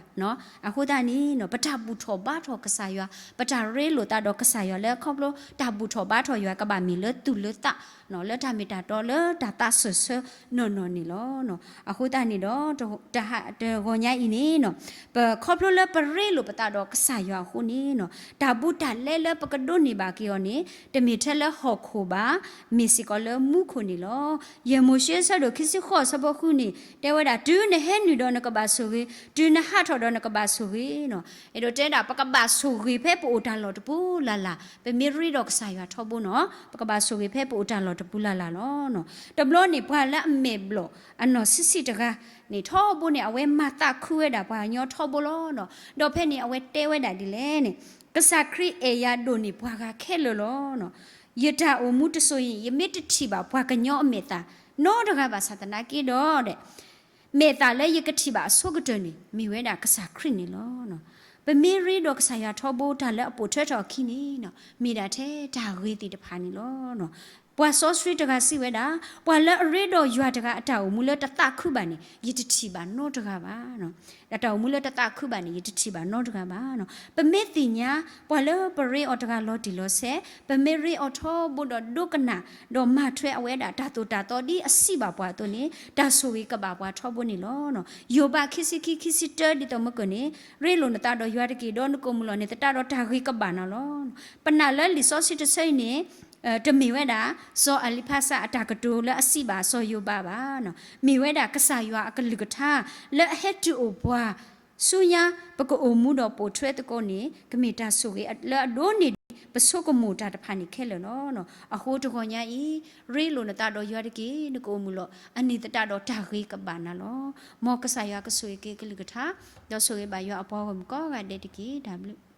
အဃိသတးန့ၣ် ပတၢ်ဘူၣ်ထီၣ်ဘါထီၣ်ကစၢ်ယွၤ, ပတၢ်ရ့လိာ်သးဒီးကစၢ်ယွၤလၢခီဖျိတၢ်ဘူၣ်ထီၣ်ဘါထီၣ်ယွၤကဘၣ်မ့ၢ်လၢသူၣ်လၢသး လၢတၢ်မ့ၢ်တၢ်တီလၢတၢ်သးစၢၢ်ဆၢနီၢ်နီၢ်န့ၣ်လီၤ. အဃိသတးန့ၣ်ဒီး တဂီၤညါအံၤန့ၣ် ပခီဖျိလၢပရ့လိာ်ပသးဒီးကစၢ်ယွၤအဃိန့ၣ် တၢ်ဘူးတၢ်လဲလၢပကဒိးန့ၢ်ဘၣ်က့ၤအီၤန့ၣ် တမ့ၢ်ထဲလၢဟီၣ်ခိၣ်ဘၣ်, မ့ၢ်စ့ၢ်ကီးလၢမူခိၣ်န့ၣ်လီၤ. ယဲၢ်မိၤၡ့ဆၢဒိၣ်ခံဆံဃိးဆၢဖိဃုန့ၣ် တဲဝဲဒၣ် တုၤနဟဲနုာ်ဒီးနကဘၣ်ဆိၣ်ဂ့ၤ, တုၤနဟးထီၣ်ဒီးနကဘၣ်ဆိၣ်ဂ့ၤနီၤ. အဲၣ်ဒိးတဲဒၣ် ပကဘၣ်ဆိၣ်ဂ့ၤဖဲပအိၣ်တၢ်လီၢ်တပူၤလၢ်လၢ်, ပမ့ၢ်ရ့ဒီးကစၢ်ယွၤထီဘိနီၤ ပကဘၣ်ဆိၣ်ဂ့ၤဖဲပအိၣ်တၢ်လီၢ်တပူၤလၢ်လၢ်လီၤ. တဘျီန့ၣ် ပှၤလၢအမဲာ်ဘျီၣ်အနီၢ်ဆံးဆံးတဂၤန့ၣ် ထီဘိန့ၣ် အဝဲမၤသးခုဝဲဒၣ်ပှၤကညီထီဘိလီၤ. ဒီးဖဲန့ၣ် အဝဲတဲဝဲဒၣ်ဒ်လဲၣ်န့ၣ်, ကစၢ်ခရံာ်အဲၣ်ယၤဒိၣ်န့ၢ်ပှၤဂၤခဲလၢာ်လီၤ. ယတၢ်အိၣ်မူတစိၤအံၤ ယမ့ၢ်တထံၣ်ဘၣ်ပှၤကညီအမဲာ်သၣ်နီတဂၤဘၣ်ဆၣ်သနာ်က့ဒီး မဲာ်သၣ်လၢယကထံၣ်ဘၣ်အဆိကတၢၢ်န့ၣ် မ့ၢ်ဝဲဒၣ်ကစၢ်ခရံာ်န့ၣ်လီၤ. ပမ့ၢ်ရ့ဒီးကစၢ်ယွၤထီဘိ တၢ်လၢအပိာ်ထွဲထီၣ်အခံန့ၣ် မ့ၢ်ဒၣ်ထဲတၢ်ဂ့ၤသ့ၣ်တဖၣ်န့ၣ်လီၤ. ပှၤစီဆှံတဂၤစံးဝဲဒၣ်, ပှၤလၢအရ့ဒီးယွၤတဂၤအတၢ်အိၣ်မူလၢတသးခုဘၣ်န့ၣ် ယတထံၣ်ဘၣ်နီတဂၤဘၣ်. အတၢ်အိၣ်မူလၢတသးခုဘၣ်န့ၣ် ယတထံၣ်ဘၣ်နီတဂၤဘၣ်. ပမ့ၢ်သ့ၣ်ညါ ပှၤလၢပရ့အီၤတဂၤလီၤတံၢ်လီၤဆဲး, ပမ့ၢ်ရ့အီၤထီဘိဒီးဒိကနၣ်, ဒီးမၤထွဲအဝဲဒၣ်တၢ်သိၣ်တၢ်သီဒ်အစံးဘၣ်ပှၤအသိးန့ၣ် တၢ်ဆိၣ်ဂ့ၤကဘၣ်ပှၤထီဘိန့ၣ်လီၤ. ယိၤဘးခံဆံခံ ခံဆံတၢ ဒ်သိးမ့ၢ်ကၢၢ်န့ၣ်, ရ့လိာ်နသးဒီးယွၤတက့ၢ်, ဒီးနကအိၣ်မုာ်လီၤန့ၣ် သတးဒီးတၢ်ဂ့ၤကဘၣ်နၤလီၤ. ပနာ်လၢလံာ်စီဆှံတဆၢအံၤန့ၣ် တမ့ၢ်ဝဲဒၣ် စီၤအလံဖးစၢ်အတၢ်ကတိၤလၢအစံးဘၣ်စီၤယိၤဘးဘၣ်. မ့ၢ်ဝဲဒၣ်ကစၢ်ယွၤအကလုၢ်ကထါ လၢအဟဲတုၤအိၣ်ပှၤဆူညါ ပကအိၣ်မူဒီးပိာ်ထွဲသကိးန့ၣ် ကမ့ၢ်တၢ်ဆိၣ်ဂ့ၤလၢအဒိၣ်န့ၢ်ဒံး ပဆိကမိၣ်တၢ်တဖၣ်န့ၣ်ခဲလၢာ်လီၤ. အဃိတဂီၤညါအံၤ ရ့လိာ်နသးဒီးယွၤတက့ၢ်, နကအိၣ်မုာ်လီၤ, အန့ၣ်သတးဒီးတၢ်ဂ့ၤကဘၣ်နၤလီၤ. မ်ကစၢ်ယွၤကဆိၣ်ဂ့ၤက့ၤကလုၢ်ကထါ, ဒီးဆိၣ်ဂ့ၤဘၣ်ယွၤအပှၤဂီၢ်မုၢ်ကိးဂၤဒဲးတက့ၢ်. တၢ်ဘျုး